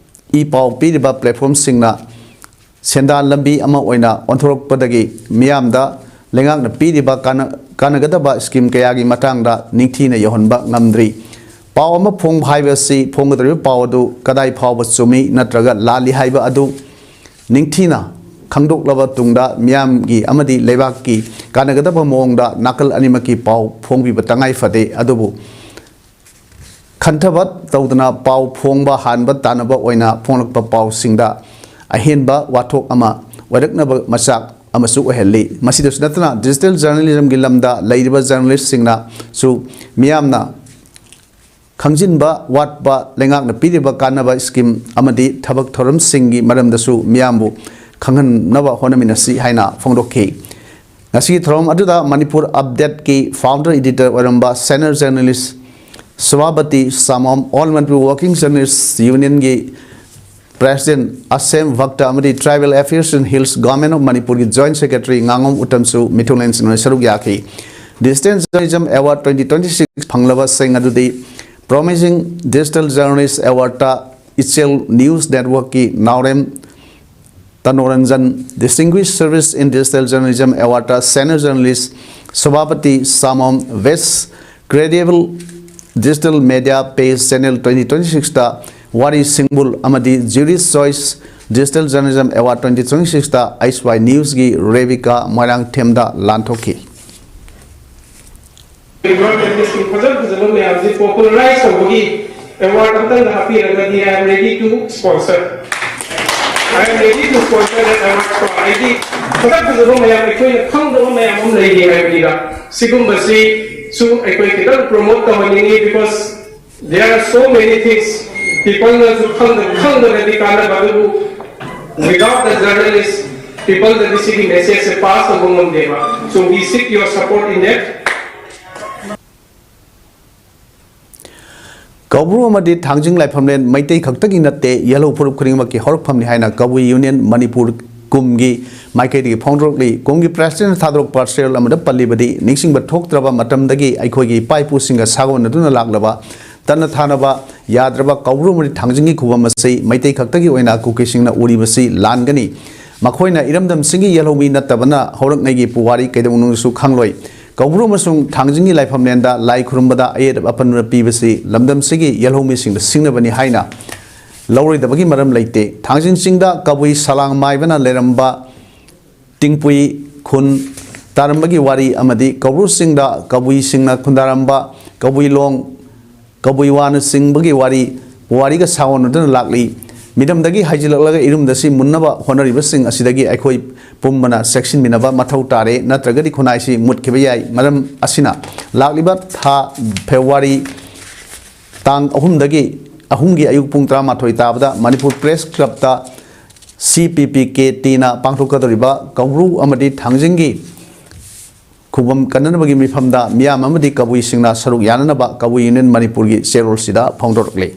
ꯏ ꯄꯥꯎ ꯄꯤꯔꯤꯕ ꯄ꯭ꯂꯦꯠꯐꯣꯝꯁꯤꯡꯅ ꯁꯦꯟꯗꯥꯟ ꯂꯝꯕꯤ ꯑꯃ ꯑꯣꯏꯅ ꯑꯣꯟꯊꯣꯔꯛꯄꯗꯒꯤ ꯃꯤꯌꯥꯝꯗ ꯂꯩꯉꯥꯛꯅ ꯄꯤꯔꯤꯕ ꯀꯥꯟꯅ- ꯀꯥꯟꯅꯒꯗꯕ ꯁ꯭ꯀꯤꯝ ꯀꯌꯥꯒꯤ ꯃꯇꯥꯡꯗ ꯅꯤꯡꯊꯤꯅ ꯌꯧꯍꯟꯕ ꯉꯝꯗ꯭ꯔꯤ꯫ ꯄꯥꯎ ꯑꯃ ꯐꯣꯡꯕ ꯍꯥꯏꯕꯁꯤ ꯐꯣꯡꯒꯗꯧꯔꯤꯕ ꯄꯥꯎ ꯑꯗꯨ ꯀꯗꯥꯏ ꯐꯥꯎꯕ ꯆꯨꯝꯃꯤ ꯅꯠꯇ꯭ꯔꯒ ꯂꯥꯜꯂꯤ ꯍꯥꯏꯕ ꯑꯗꯨ ꯅꯤꯡꯊꯤꯅ ꯈꯪꯗꯣꯛꯂꯕ ꯇꯨꯡꯗ ꯃꯤꯌꯥꯝꯒꯤ ꯑꯃꯗꯤ ꯂꯩꯕꯥꯛꯀꯤ ꯀꯥꯟꯅꯒꯗꯕ ꯃꯑꯣꯡꯗ ꯅꯥꯀꯜ ꯑꯅꯤꯃꯛꯀꯤ ꯄꯥꯎ ꯐꯣꯡꯕꯤꯕ ꯇꯉꯥꯏ ꯐꯗꯦ꯫ ꯑꯗꯨꯕꯨ ꯈꯟꯊꯕ ꯇꯧꯗꯅ ꯄꯥꯎ ꯐꯣꯡꯕ ꯍꯥꯟꯕ ꯇꯥꯟꯅꯕ ꯑꯣꯏꯅ ꯐꯣꯡꯂꯛꯄ ꯄꯥꯎꯁꯤꯡꯗ ꯑꯍꯦꯟꯕ ꯋꯥꯊꯣꯛ ꯑꯃ ꯑꯣꯏꯔꯛꯅꯕ ꯃꯆꯥꯛ ꯑꯃꯁꯨ ꯑꯣꯏꯍꯜꯂꯤ꯫ ꯃꯁꯤꯗꯁꯨ ꯅꯠꯇꯅ ꯗꯤꯖꯤꯇꯦꯜ ꯖꯔꯅꯦꯂꯤꯖꯝꯒꯤ ꯂꯝꯗ ꯂꯩꯔꯤꯕ ꯖꯔꯅꯦꯂꯤꯁꯁꯤꯡꯅꯁꯨ ꯃꯤꯌꯥꯝꯅ ꯈꯪꯖꯤꯟꯕ ꯋꯥꯠꯄ, ꯂꯩꯉꯥꯛꯅ ꯄꯤꯔꯤꯕ ꯀꯥꯟꯅꯕ ꯁ꯭ꯀꯤꯝ ꯑꯃꯗꯤ ꯊꯕꯛ ꯊꯧꯔꯝꯁꯤꯡꯒꯤ ꯃꯔꯝꯗꯁꯨ ꯃꯤꯌꯥꯝꯕꯨ ꯈꯪꯍꯟꯅꯕ ꯍꯣꯠꯅꯃꯤꯟꯅꯁꯤ ꯍꯥꯏꯅ ꯐꯣꯡꯗꯣꯛꯈꯤ꯫ ꯉꯁꯤꯒꯤ ꯊꯧꯔꯝ ꯑꯗꯨꯗ ꯃꯅꯤꯄꯨꯔ ꯑꯞꯗꯦꯠꯀꯤ ꯐꯥꯎꯟꯗꯔ ꯏꯗꯤꯇꯔ ꯑꯣꯏꯔꯝꯕ senior journalist Sobhapati Samom, all Manipur working journalists ꯌꯨꯅꯤꯌꯟꯒꯤ ꯄ꯭ꯔꯦꯁꯤꯗꯦꯟꯠ ꯑꯁꯦꯝ ꯚꯛꯇ ꯑꯃꯗꯤ Tribal Affairs and Hills Government of ꯃꯅꯤꯄꯨꯔꯒꯤ ꯖꯣꯏꯟꯠ ꯁꯦꯀ꯭ꯔꯦꯇꯔꯤ ꯉꯥꯉꯣꯝ ꯎꯇꯝꯁꯨ ꯃꯤꯊꯨꯡꯂꯦꯟꯁꯤꯡ ꯑꯣꯏꯅ ꯁꯔꯨꯛ ꯌꯥꯈꯤ꯫ Digital journalism award twenty twenty six ꯐꯪꯂꯕꯁꯤꯡ ꯑꯗꯨꯗꯤ Promising Digital Journalist Awardꯇ ꯏꯆꯦꯜ ꯅ꯭ꯌꯨꯁ ꯅꯦꯠꯋꯔꯛꯀꯤ Naorem Tanoranjan, Distinguished Service in Digital Journalism Award ꯇ Senior Journalist Sobhapati Samom, Best Credible Digital Media Page Channel twenty twenty-six ꯇ ꯋꯥꯔꯤ ꯁꯤꯡꯕꯨꯜ ꯑꯃꯗꯤ Jury's Choice Digital Journalism Award twenty twenty-six ꯇ ꯑꯩꯁ ꯋꯥꯏ ꯅ꯭ꯌꯨꯁꯀꯤ ꯔꯦꯕꯤꯀꯥ ꯃꯣꯏꯔꯥꯡꯊꯦꯝꯗ ꯂꯥꯟꯊꯣꯛꯈꯤ꯫ ꯐꯖ ꯐꯖꯕ ꯃꯌꯥꯝꯁꯤ ꯄꯣꯄꯨꯂꯔꯥꯏꯁ ꯇꯧꯕꯒꯤ award ꯑꯝꯇꯪꯒ ꯍꯥꯞꯄꯤꯔꯒꯗꯤ I am ready to sponsor. I am ready to sponsor that award for. ꯍꯥꯏꯗꯤ ꯐꯖ ꯐꯖꯕ ꯃꯌꯥꯝ, ꯑꯩꯈꯣꯏꯅ ꯈꯪꯗꯕ ꯃꯌꯥꯝ ꯑꯃ ꯂꯩꯔꯤ ꯍꯥꯏꯕꯅꯤꯗ꯫ ꯁꯤꯒꯨꯝꯕꯁꯤꯁꯨ ꯑꯩꯈꯣꯏ ꯈꯤꯇꯪ ꯄ꯭ꯔꯣꯃꯣꯠ ꯇꯧꯍꯟꯅꯤꯡꯉꯤ, because there are so many things people ꯅꯁꯨ ꯈꯪꯗ ꯈꯪꯗꯅꯗꯤ ꯀꯥꯟꯅꯕ, ꯑꯗꯨꯕꯨ without the journalist people ꯗꯗꯤ ꯁꯤꯒꯤ ꯃꯦꯁꯦꯖꯁꯦ ꯄꯥꯁ ꯇꯧꯕ ꯉꯝꯗꯦꯕ꯫ So we seek your support in that. ꯀꯧꯕ꯭ꯔꯨ ꯑꯃꯗꯤ ꯊꯥꯡꯖꯤꯡ ꯂꯥꯏꯐꯝꯂꯦꯟ ꯃꯩꯇꯩ ꯈꯛꯇꯒꯤ ꯅꯠꯇꯦ, ꯌꯦꯜꯍꯧ ꯐꯨꯔꯨꯞ ꯈꯨꯗꯤꯡꯃꯛꯀꯤ ꯍꯧꯔꯛꯐꯝꯅꯤ ꯍꯥꯏꯅ ꯀꯕꯨꯏ ꯌꯨꯅꯤꯌꯟ ꯃꯅꯤꯄꯨꯔ ꯀꯨꯝꯒꯤ ꯃꯥꯏꯀꯩꯗꯒꯤ ꯐꯣꯡꯗꯣꯔꯛꯂꯤ꯫ ꯀꯨꯝꯒꯤ ꯄ꯭ꯔꯦꯁꯤꯗꯦꯟꯠꯅ ꯊꯥꯗꯣꯔꯛꯄ ꯆꯦꯔꯣꯜ ꯑꯃꯗ ꯄꯜꯂꯤꯕꯗꯤ, ꯅꯤꯡꯁꯤꯡꯕ ꯊꯣꯛꯇ꯭ꯔꯕ ꯃꯇꯝꯗꯒꯤ ꯑꯩꯈꯣꯏꯒꯤ ꯏꯄꯥ ꯏꯄꯨꯁꯤꯡꯒ ꯁꯥꯒꯣꯟꯅꯗꯨꯅ ꯂꯥꯛꯂꯕ ꯇꯠꯅ ꯊꯥꯅꯕ ꯌꯥꯗ꯭ꯔꯕ ꯀꯧꯕ꯭ꯔꯨ ꯑꯃꯗꯤ ꯊꯥꯡꯖꯤꯡꯒꯤ ꯈꯨꯕꯝ ꯑꯁꯤ ꯃꯩꯇꯩ ꯈꯛꯇꯒꯤ ꯑꯣꯏꯅ ꯀꯨꯀꯤꯁꯤꯡꯅ ꯎꯔꯤꯕꯁꯤ ꯂꯥꯟꯒꯅꯤ꯫ ꯃꯈꯣꯏꯅ ꯏꯔꯝꯗꯝꯁꯤꯒꯤ ꯌꯦꯜꯍꯧꯃꯤ ꯅꯠꯇꯕꯅ ꯍꯧꯔꯛꯉꯩꯒꯤ ꯄꯨꯋꯥꯔꯤ ꯀꯩꯗꯧꯅꯨꯡꯗꯁꯨ ꯈꯪꯂꯣꯏ꯫ ꯀꯧꯕ꯭ꯔꯨ ꯑꯃꯁꯨꯡ ꯊꯥꯡꯖꯤꯡꯒꯤ ꯂꯥꯏꯐꯝꯂꯦꯟꯗ ꯂꯥꯏ ꯈꯨꯔꯨꯝꯕꯗ ꯑꯌꯦꯠ ꯑꯄꯟ ꯄꯤꯕꯁꯤ ꯂꯝꯗꯝꯁꯤꯒꯤ ꯌꯦꯜꯍꯧꯃꯤꯁꯤꯡꯗ ꯁꯤꯡꯅꯕꯅꯤ ꯍꯥꯏꯅ ꯂꯧꯔꯣꯏꯗꯕꯒꯤ ꯃꯔꯝ ꯂꯩꯇꯦ꯫ ꯊꯥꯡꯖꯤꯡ ꯆꯤꯡꯗ ꯀꯕꯨꯏ ꯁꯂꯥꯡ ꯃꯥꯏꯕꯅ ꯂꯩꯔꯝꯕ ꯇꯤꯡꯄꯨꯏ ꯈꯨꯟ ꯇꯥꯔꯝꯕꯒꯤ ꯋꯥꯔꯤ ꯑꯃꯗꯤ ꯀꯧꯕ꯭ꯔꯨ ꯆꯤꯡꯗ ꯀꯕꯨꯏꯁꯤꯡꯅ ꯈꯨꯟꯗꯥꯔꯝꯕ ꯀꯕꯨꯏ ꯂꯣꯡ, ꯀꯕꯨꯏ ꯋꯥꯅꯆꯤꯡꯕꯒꯤ ꯋꯥꯔꯤ, ꯄꯨꯋꯥꯔꯤꯒ ꯁꯥꯒꯣꯟꯅꯗꯨꯅ ꯂꯥꯛꯂꯤ꯫ ꯃꯤꯗꯝꯗꯒꯤ ꯍꯥꯏꯖꯤꯜꯂꯛꯂꯒ ꯏꯔꯨꯝꯗ ꯁꯤ ꯃꯨꯟꯅꯕ ꯍꯣꯠꯅꯔꯤꯕꯁꯤꯡ ꯑꯁꯤꯗꯒꯤ ꯑꯩꯈꯣꯏ ꯄꯨꯝꯕꯅ ꯆꯦꯛꯁꯤꯟꯃꯤꯟꯅꯕ ꯃꯊꯧ ꯇꯥꯔꯦ, ꯅꯠꯇ꯭ꯔꯒꯗꯤ ꯈꯨꯟꯅꯥꯏꯁꯤ ꯃꯨꯠꯈꯤꯕ ꯌꯥꯏ꯫ ꯃꯔꯝ ꯑꯁꯤꯅ ꯂꯥꯛꯂꯤꯕ ꯊꯥ ꯐꯦꯕ꯭ꯔꯨꯋꯥꯔꯤ ꯇꯥꯡ ꯑꯍꯨꯝꯗꯒꯤ, ꯑꯍꯨꯝꯒꯤ ꯑꯌꯨꯛ ꯄꯨꯡ ꯇꯔꯥꯃꯥꯊꯣꯏ ꯇꯥꯕꯗ ꯃꯅꯤꯄꯨꯔ ꯄ꯭ꯔꯦꯁ ꯀ꯭ꯂꯕꯇ ꯁꯤ ꯄꯤ ꯄꯤ ꯀꯦ ꯇꯤꯅ ꯄꯥꯡꯊꯣꯛꯀꯗꯧꯔꯤꯕ ꯀꯧꯕ꯭ꯔꯨ ꯑꯃꯗꯤ ꯊꯥꯡꯖꯤꯡꯒꯤ ꯈꯨꯕꯝ ꯀꯟꯅꯅꯕꯒꯤ ꯃꯤꯐꯝꯗ ꯃꯤꯌꯥꯝ ꯑꯃꯗꯤ ꯀꯕꯨꯏꯁꯤꯡꯅ ꯁꯔꯨꯛ ꯌꯥꯅꯅꯕ ꯀꯕꯨꯏ ꯌꯨꯅꯤꯌꯟ ꯃꯅꯤꯄꯨꯔꯒꯤ ꯆꯦꯔꯣꯜꯁꯤꯗ ꯐꯣꯡꯗꯣꯔꯛꯂꯤ꯫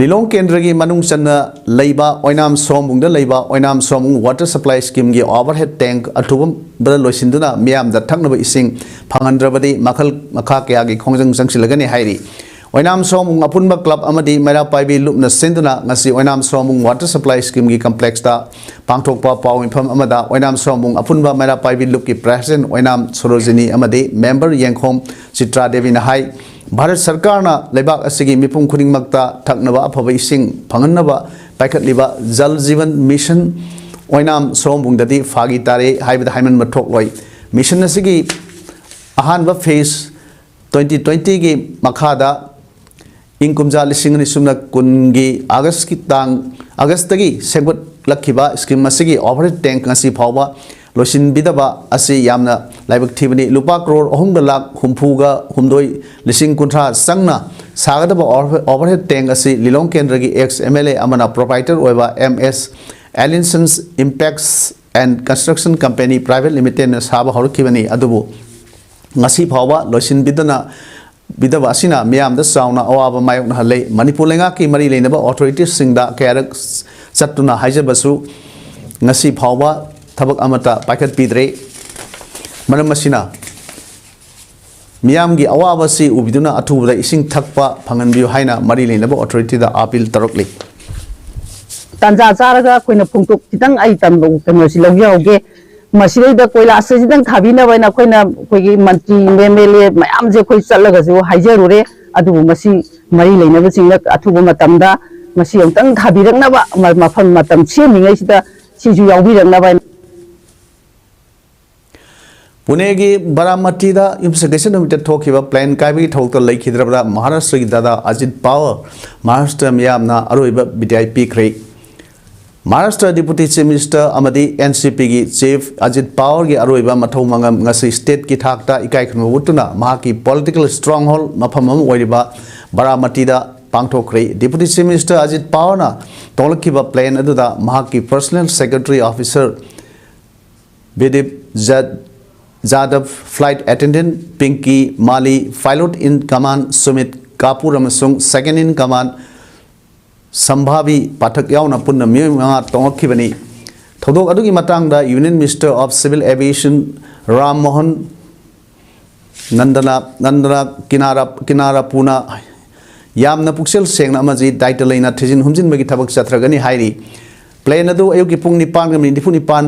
ꯂꯤꯂꯣꯡ ꯀꯦꯟꯗ꯭ꯔꯒꯤ ꯃꯅꯨꯡ ꯆꯟꯅ ꯂꯩꯕ ꯑꯣꯏꯅꯥꯝ ꯁꯣꯝꯕꯨꯡꯗ ꯂꯩꯕ ꯑꯣꯏꯅꯥꯝ ꯁꯣꯝꯕꯨꯡ ꯋꯥꯇꯔ ꯁꯄ꯭ꯂꯥꯏ ꯁ꯭ꯀꯤꯝꯒꯤ ꯑꯣꯚꯔꯍꯦꯗ ꯇꯦꯡꯛ ꯑꯊꯨꯕꯗ ꯂꯣꯏꯁꯤꯟꯗꯨꯅ ꯃꯤꯌꯥꯝꯗ ꯊꯛꯅꯕ ꯏꯁꯤꯡ ꯐꯪꯍꯟꯗ꯭ꯔꯕꯗꯤ ꯃꯈꯜ ꯃꯈꯥ ꯀꯌꯥꯒꯤ ꯈꯣꯡꯖꯪ ꯆꯪꯁꯤꯜꯂꯒꯅꯤ ꯍꯥꯏꯔꯤ꯫ ꯑꯣꯏꯅꯥꯝ ꯁꯣꯝꯕꯨꯡ ꯑꯄꯨꯟꯕ ꯀ꯭ꯂꯕ ꯑꯃꯗꯤ ꯃꯩꯔꯥ ꯄꯥꯏꯕꯤ ꯂꯨꯞꯅ ꯁꯤꯟꯗꯨꯅ ꯉꯁꯤ ꯑꯣꯏꯅꯥꯝ ꯁꯣꯝꯕꯨꯡ ꯋꯥꯇꯔ ꯁꯄ꯭ꯂꯥꯏ ꯁ꯭ꯀꯤꯝꯒꯤ ꯀꯝꯄ꯭ꯂꯦꯛꯁꯇ ꯄꯥꯡꯊꯣꯛꯄ ꯄꯥꯎ ꯃꯤꯐꯝ ꯑꯃꯗ ꯑꯣꯏꯅꯥꯝ ꯁꯣꯝꯕꯨꯡ ꯑꯄꯨꯟꯕ ꯃꯩꯔꯥ ꯄꯥꯏꯕꯤ ꯂꯨꯞꯀꯤ ꯄ꯭ꯔꯦꯁꯤꯗꯦꯟꯠ ꯑꯣꯏꯅꯥꯝ ꯁꯣꯔꯣꯖꯤꯅꯤ ꯑꯃꯗꯤ ꯃꯦꯝꯕꯔ ꯌꯦꯡꯈꯣꯝ ꯆꯤꯇ꯭ꯔꯥ ꯗꯦꯕꯤꯅ ꯍꯥꯏ, ꯚꯥꯔꯠ ꯁꯔꯀꯥꯔꯅ ꯂꯩꯕꯥꯛ ꯑꯁꯤꯒꯤ ꯃꯤꯄꯨꯝ ꯈꯨꯗꯤꯡꯃꯛꯇ ꯊꯛꯅꯕ ꯑꯐꯕ ꯏꯁꯤꯡ ꯐꯪꯍꯟꯅꯕ ꯄꯥꯏꯈꯠꯂꯤꯕ ꯖꯜ ꯖꯤꯕꯟ ꯃꯤꯁꯟ ꯑꯣꯏꯅꯥꯝ ꯁꯣꯝꯕꯨꯡꯗꯗꯤ ꯐꯥꯒꯤ ꯇꯥꯔꯦ ꯍꯥꯏꯕꯗ ꯍꯥꯏꯃꯟꯕ ꯊꯣꯛꯂꯣꯏ꯫ ꯃꯤꯁꯟ ꯑꯁꯤꯒꯤ ꯑꯍꯥꯟꯕ ꯐꯦꯁ ꯇ꯭ꯋꯦꯟꯇꯤ ꯇ꯭ꯋꯦꯟꯇꯤꯒꯤ ꯃꯈꯥꯗ ꯏꯪ ꯀꯨꯝꯖꯥ ꯂꯤꯁꯤꯡ ꯑꯅꯤ ꯁꯨꯞꯅ ꯀꯨꯟꯒꯤ ꯑꯥꯒꯁꯀꯤ ꯇꯥꯡ, ꯑꯥꯒꯁꯇꯒꯤ ꯁꯦꯝꯒꯠꯂꯛꯈꯤꯕ ꯁ꯭ꯀꯤꯝ ꯑꯁꯤꯒꯤ ꯑꯣꯚꯔꯍꯦꯗ ꯇꯦꯡꯛ ꯉꯁꯤ ꯐꯥꯎꯕ ꯂꯣꯏꯁꯤꯟꯕꯤꯗꯕ ꯑꯁꯤ ꯌꯥꯝꯅ ꯂꯥꯏꯕꯛ ꯊꯤꯕꯅꯤ꯫ ꯂꯨꯄꯥ ꯀ꯭ꯔꯣꯔ ꯑꯍꯨꯝꯒ ꯂꯥꯈ ꯍꯨꯝꯐꯨꯒ ꯍꯨꯝꯗꯣꯏ ꯂꯤꯁꯤꯡ ꯀꯨꯟꯊ꯭ꯔꯥ ꯆꯪꯅ ꯁꯥꯒꯗꯕ ꯑꯣꯚꯔ-, ꯑꯣꯚꯔꯍꯦꯗ ꯇꯦꯡꯛ ꯑꯁꯤ ꯂꯤꯂꯣꯡ ꯀꯦꯟꯗ꯭ꯔꯒꯤ ꯑꯦꯛꯁ ꯑꯦꯝ ꯑꯦꯜ ꯑꯦ ꯑꯃꯅ ꯄ꯭ꯔꯣꯄ꯭ꯔꯥꯏꯇꯔ ꯑꯣꯏꯕ ꯑꯦꯝ ꯑꯦꯁ ꯑꯦꯂꯤꯟꯁꯟꯁ impex and construction company private ꯂꯤꯃꯤꯇꯦꯗꯅ ꯁꯥꯕ ꯍꯧꯔꯛꯈꯤꯕꯅꯤ, ꯑꯗꯨꯕꯨ ꯉꯁꯤ ꯐꯥꯎꯕ ꯂꯣꯏꯁꯤꯟꯕꯤꯗꯅ ꯕꯤꯗꯕ ꯑꯁꯤꯅ ꯃꯤꯌꯥꯝꯗ ꯆꯥꯎꯅ ꯑꯋꯥꯕ ꯃꯥꯌꯣꯛꯅꯍꯜꯂꯦ꯫ ꯃꯅꯤꯄꯨꯔ ꯂꯩꯉꯥꯛꯀꯤ ꯃꯔꯤ ꯂꯩꯅꯕ ꯑꯣꯊꯣꯔꯤꯇꯤꯁꯁꯤꯡꯗ ꯀꯌꯥꯔꯛ ꯆꯠꯇꯨꯅ ꯍꯥꯏꯖꯕꯁꯨ ꯉꯁꯤ ꯐꯥꯎꯕ ꯊꯕꯛ ꯑꯃꯠꯇ ꯄꯥꯏꯈꯠꯄꯤꯗ꯭ꯔꯦ꯫ ꯃꯔꯝ ꯑꯁꯤꯅ ꯃꯤꯌꯥꯝꯒꯤ ꯑꯋꯥꯕ ꯑꯁꯤ ꯎꯕꯤꯗꯨꯅ ꯑꯊꯨꯕꯗ ꯏꯁꯤꯡ ꯊꯛꯄ ꯐꯪꯍꯟꯕꯤꯌꯨ ꯍꯥꯏꯅ ꯃꯔꯤ ꯂꯩꯅꯕ ꯑꯣꯊꯣꯔꯤꯇꯤꯗ ꯑꯥꯄꯤꯜ ꯇꯧꯔꯛꯂꯤ꯫ ꯇꯥꯟꯖꯥ ꯆꯥꯔꯒ ꯑꯩꯈꯣꯏꯅ ꯐꯣꯡꯗꯣꯛ ꯈꯤꯇꯪ ꯑꯩ ꯇꯝꯕ ꯀꯩꯅꯣꯁꯤ ꯂꯧꯖꯍꯧꯒꯦ꯫ ꯃꯁꯤꯗꯩꯗ ꯀꯣꯏꯂꯥꯁ ꯑꯁꯤꯗꯪ ꯊꯥꯕꯤꯅꯕ ꯍꯥꯏꯅ ꯑꯩꯈꯣꯏꯅ ꯑꯩꯈꯣꯏꯒꯤ ꯃꯟꯇ꯭ꯔꯤ ꯑꯦꯝ ꯑꯦꯜ ꯑꯦ ꯃꯌꯥꯝꯁꯦ ꯑꯩꯈꯣꯏ ꯆꯠꯂꯒꯁꯨ ꯍꯥꯏꯖꯔꯨꯔꯦ꯫ ꯑꯗꯨꯕꯨ ꯃꯁꯤ ꯃꯔꯤ ꯂꯩꯅꯕꯁꯤꯡꯅ ꯑꯊꯨꯕ ꯃꯇꯝꯗ ꯃꯁꯤ ꯑꯃꯨꯛꯇꯪ ꯊꯥꯕꯤꯔꯛꯅꯕ, ꯃ-, ꯃꯐꯝ ꯃꯇꯝ ꯁꯦꯝꯃꯤꯉꯩꯁꯤꯗ ꯁꯤꯁꯨ ꯌꯥꯎꯕꯤꯔꯛꯅꯕ ꯍꯥꯏꯅ꯫ ꯄꯨꯅꯦꯒꯤ ꯕꯥꯔꯥꯃꯇꯤꯗ ꯌꯨꯝꯁꯀꯩꯁ ꯅꯨꯃꯤꯠꯇ ꯊꯣꯛꯈꯤꯕ ꯄ꯭ꯂꯦꯟ ꯀꯥꯏꯕꯒꯤ ꯊꯧꯗꯣꯛꯇ ꯂꯩꯈꯤꯗ꯭ꯔꯕꯗ ꯃꯍꯥꯔꯥꯁꯇ꯭ꯔꯒꯤ ꯗꯥꯗꯥ ꯑꯖꯤꯠ ꯄꯋꯥꯔ ꯃꯍꯥꯔꯥꯁꯇ꯭ꯔ ꯃꯤꯌꯥꯝꯅ ꯑꯔꯣꯏꯕ ꯕꯤꯗꯥꯏ ꯄꯤꯈ꯭ꯔꯦ꯫ ꯃꯍꯥꯔꯥꯁꯇ꯭ꯔ ꯗꯤꯄꯨꯇꯤ ꯆꯤꯐ ꯃꯤꯅꯤꯁꯇꯔ ꯑꯃꯗꯤ ꯑꯦꯟ ꯁꯤ ꯄꯤꯒꯤ ꯆꯤꯐ ꯑꯖꯤꯠ ꯄꯋꯥꯔꯒꯤ ꯑꯔꯣꯏꯕ ꯃꯊꯧ ꯃꯉꯝ ꯉꯁꯤ ꯁ꯭ꯇꯦꯠꯀꯤ ꯊꯥꯛꯇ ꯏꯀꯥꯏ ꯈꯨꯝꯅꯕ ꯎꯠꯇꯨꯅ ꯃꯍꯥꯛꯀꯤ ꯄꯣꯂꯤꯇꯤꯀꯦꯜ ꯁ꯭ꯇ꯭ꯔꯣꯡ ꯍꯣꯜꯗ ꯃꯐꯝ ꯑꯃ ꯑꯣꯏꯔꯤꯕ ꯕꯥꯔꯥꯃꯇꯤꯗ ꯄꯥꯡꯊꯣꯛꯈ꯭ꯔꯦ꯫ ꯗꯤꯄꯨꯇꯤ ꯆꯤꯐ ꯃꯤꯅꯤꯁꯇꯔ ꯑꯖꯤꯠ ꯄꯋꯥꯔꯅ ꯇꯣꯡꯂꯛꯈꯤꯕ ꯄ꯭ꯂꯦꯟ ꯑꯗꯨꯗ ꯃꯍꯥꯛꯀꯤ ꯄꯔꯁꯣꯅꯦꯜ ꯁꯦꯀ꯭ꯔꯦꯇꯔꯤ ꯑꯣꯐꯤꯁꯥꯔ ꯕꯤꯗꯤꯞ ꯖ-, Jadhav, flight attendant Pinky Mali, pilot in command Sumit Kapoor ꯑꯃꯁꯨꯡ ꯁꯦꯀꯦꯟꯗ ꯏꯟ ꯀꯃꯥꯟ ꯁꯝꯚꯥꯕꯤ ꯄꯥꯊꯛ ꯌꯥꯎꯅ ꯄꯨꯟꯅ ꯃꯤꯑꯣꯏ ꯃꯉꯥ ꯇꯣꯡꯂꯛꯈꯤꯕꯅꯤ꯫ ꯊꯧꯗꯣꯛ ꯑꯗꯨꯒꯤ ꯃꯇꯥꯡꯗ union minister of civil aviation Ram Mohan ꯅꯟꯗꯅ, ꯅꯟꯗꯅ ꯀꯤꯅꯥꯔꯥ-, ꯀꯤꯅꯥꯔꯥꯄꯨꯅ ꯌꯥꯝꯅ ꯄꯨꯛꯆꯦꯜ ꯁꯦꯡꯅ ꯑꯃꯗꯤ ꯗꯥꯏꯇ ꯂꯩꯅ ꯊꯤꯖꯤꯟ ꯍꯨꯝꯖꯤꯟꯕꯒꯤ ꯊꯕꯛ ꯆꯠꯊꯔꯒꯅꯤ ꯍꯥꯏꯔꯤ꯫ Plane ꯑꯗꯨ ꯑꯌꯨꯛꯀꯤ ꯄꯨꯡ ꯅꯤꯄꯥꯟꯒ ꯃꯤꯅꯤꯠ ꯅꯤꯐꯨ ꯅꯤꯄꯥꯟ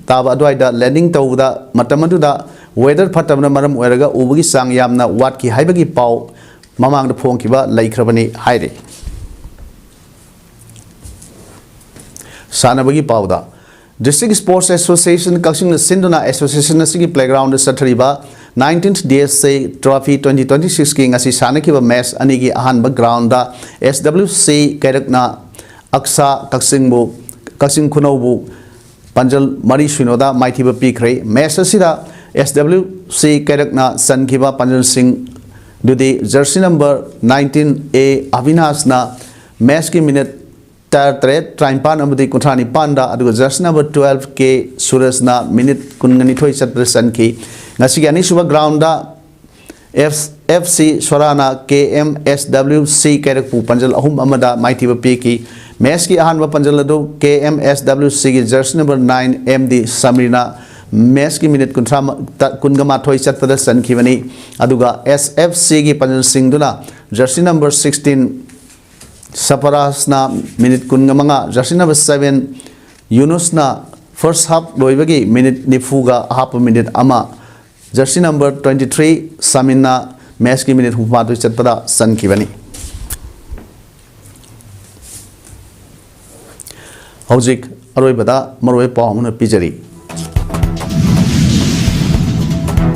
ꯇꯥꯕ ꯑꯗꯨꯋꯥꯏꯗ landing ꯇꯧꯕꯗ, ꯃꯇꯝ ꯑꯗꯨꯗ weather ꯐꯠꯇꯕꯅ ꯃꯔꯝ ꯑꯣꯏꯔꯒ ꯎꯕꯒꯤ ꯆꯥꯡ ꯌꯥꯝꯅ ꯋꯥꯠꯈꯤ ꯍꯥꯏꯕꯒꯤ ꯄꯥꯎ ꯃꯃꯥꯡꯗ ꯐꯣꯡꯈꯤꯕ ꯂꯩꯈ꯭ꯔꯕꯅꯤ ꯍꯥꯏꯔꯤ꯫ ꯁꯥꯟꯅꯕꯒꯤ ꯄꯥꯎꯗ, District Sports Association ꯀꯛꯆꯤꯡꯅ ꯁꯤꯟꯗꯨꯅ association ꯑꯁꯤꯒꯤ playground ꯆꯠꯊꯔꯤꯕ nineteenth D S A Trophy twenty twenty six ꯀꯤ ꯉꯁꯤ ꯁꯥꯟꯅꯈꯤꯕ match ꯑꯅꯤꯒꯤ ꯑꯍꯥꯟꯕ ground ꯗ S W C ꯀꯩꯔꯛꯅ ꯑꯛꯁꯥ ꯀꯛꯆꯤꯡꯕꯨ, ꯀꯛꯆꯤꯡ ꯈꯨꯅꯧꯕꯨ ꯄꯥꯟꯖꯜ ꯃꯔꯤ ꯁꯤꯅꯣꯗ ꯃꯥꯏꯊꯤꯕ ꯄꯤꯈ꯭ꯔꯦ꯫ Match ꯑꯁꯤꯗ S W C ꯀꯩꯔꯛꯅ ꯆꯟꯈꯤꯕ ꯄꯥꯟꯖꯜꯁꯤꯡꯗꯨꯗꯤ jersey number nineteen A ꯑꯕꯤꯅꯥꯁꯅ match ꯀꯤ minute ꯇꯔꯥꯇꯔꯦꯠ, ꯇꯔꯥꯅꯤꯄꯥꯟ ꯑꯃꯗꯤ ꯀꯨꯟꯊ꯭ꯔꯥ ꯅꯤꯄꯥꯟꯗ, ꯑꯗꯨꯒ jersey number twelve K ꯁꯨꯔꯖꯅ minute ꯀꯨꯟꯅꯤꯊꯣꯏ ꯆꯠꯄꯗ ꯆꯟꯈꯤ꯫ ꯉꯁꯤꯒꯤ ꯑꯅꯤꯁꯨꯕ ground ꯗ F-, F C ꯁꯣꯔꯥꯅ K M S W C ꯀꯩꯔꯛꯄꯨ ꯄꯥꯟꯖꯜ ꯑꯍꯨꯝ ꯑꯃꯗ ꯃꯥꯏꯊꯤꯕ ꯄꯤꯈꯤ꯫ Match ꯀꯤ ꯑꯍꯥꯟꯕ ꯄꯥꯟꯖꯜ ꯑꯗꯨ K M S W C ꯒꯤ jersey number nine M D ꯁꯃꯤꯔꯅ match ꯀꯤ minute ꯀꯨꯟꯊ꯭ꯔꯥ, ꯀꯨꯟꯒ ꯃꯥꯊꯣꯏ ꯆꯠꯄꯗ ꯆꯟꯈꯤꯕꯅꯤ꯫ ꯑꯗꯨꯒ S F C ꯒꯤ ꯄꯥꯟꯖꯜꯁꯤꯡꯗꯨꯅ jersey number sixteen ꯁꯄꯔꯥꯁꯅ minute ꯀꯨꯟꯒ ꯃꯉꯥ, jersey number seven ꯌꯨꯅꯨꯁꯅ first half ꯂꯣꯏꯕꯒꯤ minute ꯅꯤꯐꯨꯒ ꯑꯍꯥꯞꯄ minute ꯑꯃ, jersey number twenty three ꯁꯥꯃꯤꯟꯅ match ꯀꯤ minute ꯍꯨꯝꯐꯨꯃꯥꯊꯣꯏ ꯆꯠꯄꯗ ꯆꯟꯈꯤꯕꯅꯤ꯫ ꯍꯧꯖꯤꯛ ꯑꯔꯣꯏꯕꯗ ꯃꯔꯨꯑꯣꯏꯕ ꯄꯥꯎ ꯑꯃꯅ ꯄꯤꯖꯔꯤ꯫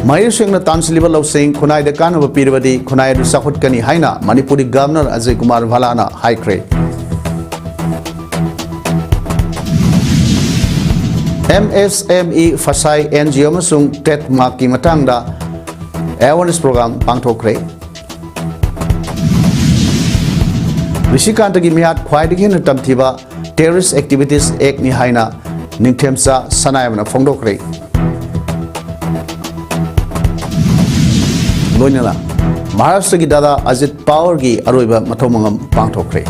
ꯃꯍꯩꯔꯣꯏꯁꯤꯡꯅ ꯇꯥꯟꯁꯤꯜꯂꯤꯕ ꯂꯧꯁꯤꯡ ꯈꯨꯟꯅꯥꯏꯗ ꯀꯥꯟꯅꯕ ꯄꯤꯔꯕꯗꯤ ꯈꯨꯟꯅꯥꯏ ꯑꯗꯨ ꯆꯥꯎꯈꯠꯀꯅꯤ ꯍꯥꯏꯅ ꯃꯅꯤꯄꯨꯔꯒꯤ Governor ꯑꯖꯌ ꯀꯨꯃꯥꯔ ꯚꯜꯂꯥꯅ ꯍꯥꯏꯈ꯭ꯔꯦ꯫ M S M E ꯐꯁꯥꯏ N G O ꯑꯃꯁꯨꯡ trademark ꯀꯤ ꯃꯇꯥꯡꯗ awareness program ꯄꯥꯡꯊꯣꯛꯈ꯭ꯔꯦ꯫ ꯔꯤꯁꯤꯀꯥꯟꯇꯒꯤ ꯃꯤꯍꯥꯠ ꯈ꯭ꯋꯥꯏꯗꯒꯤ ꯍꯦꯟꯅ ꯇꯝꯊꯤꯕ terrorist activities act ꯅꯤ ꯍꯥꯏꯅ ꯅꯤꯡꯊꯦꯝꯆꯥ ꯁꯅꯥꯌꯥꯝꯅ ꯐꯣꯡꯗꯣꯛꯈ꯭ꯔꯦ꯫ ꯂꯣꯏꯅꯅ ꯃꯍꯥꯔꯥꯁꯇ꯭ꯔꯒꯤ ꯗꯥꯗꯥ ꯑꯖꯤꯠ ꯄꯋꯥꯔꯒꯤ ꯑꯔꯣꯏꯕ ꯃꯊꯧ ꯃꯉꯝ ꯄꯥꯡꯊꯣꯛꯈ꯭ꯔꯦ꯫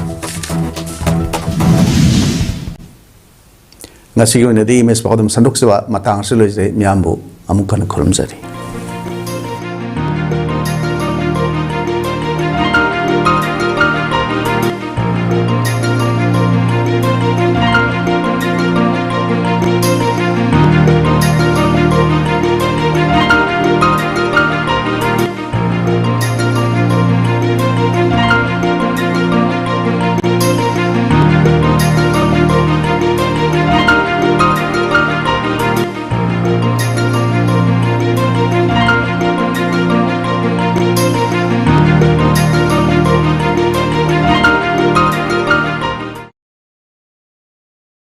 ꯉꯁꯤꯒꯤ ꯑꯣꯏꯅꯗꯤ ꯏꯃꯦꯖ ꯄꯥꯎꯗꯝ ꯁꯟꯗꯣꯛꯆꯕ ꯃꯇꯥꯡ ꯑꯁꯤ ꯂꯣꯏꯖꯩ꯫ ꯃꯤꯌꯥꯝꯕꯨ ꯑꯃꯨꯛ ꯍꯟꯅ ꯈꯨꯔꯨꯝꯖꯔꯤ꯫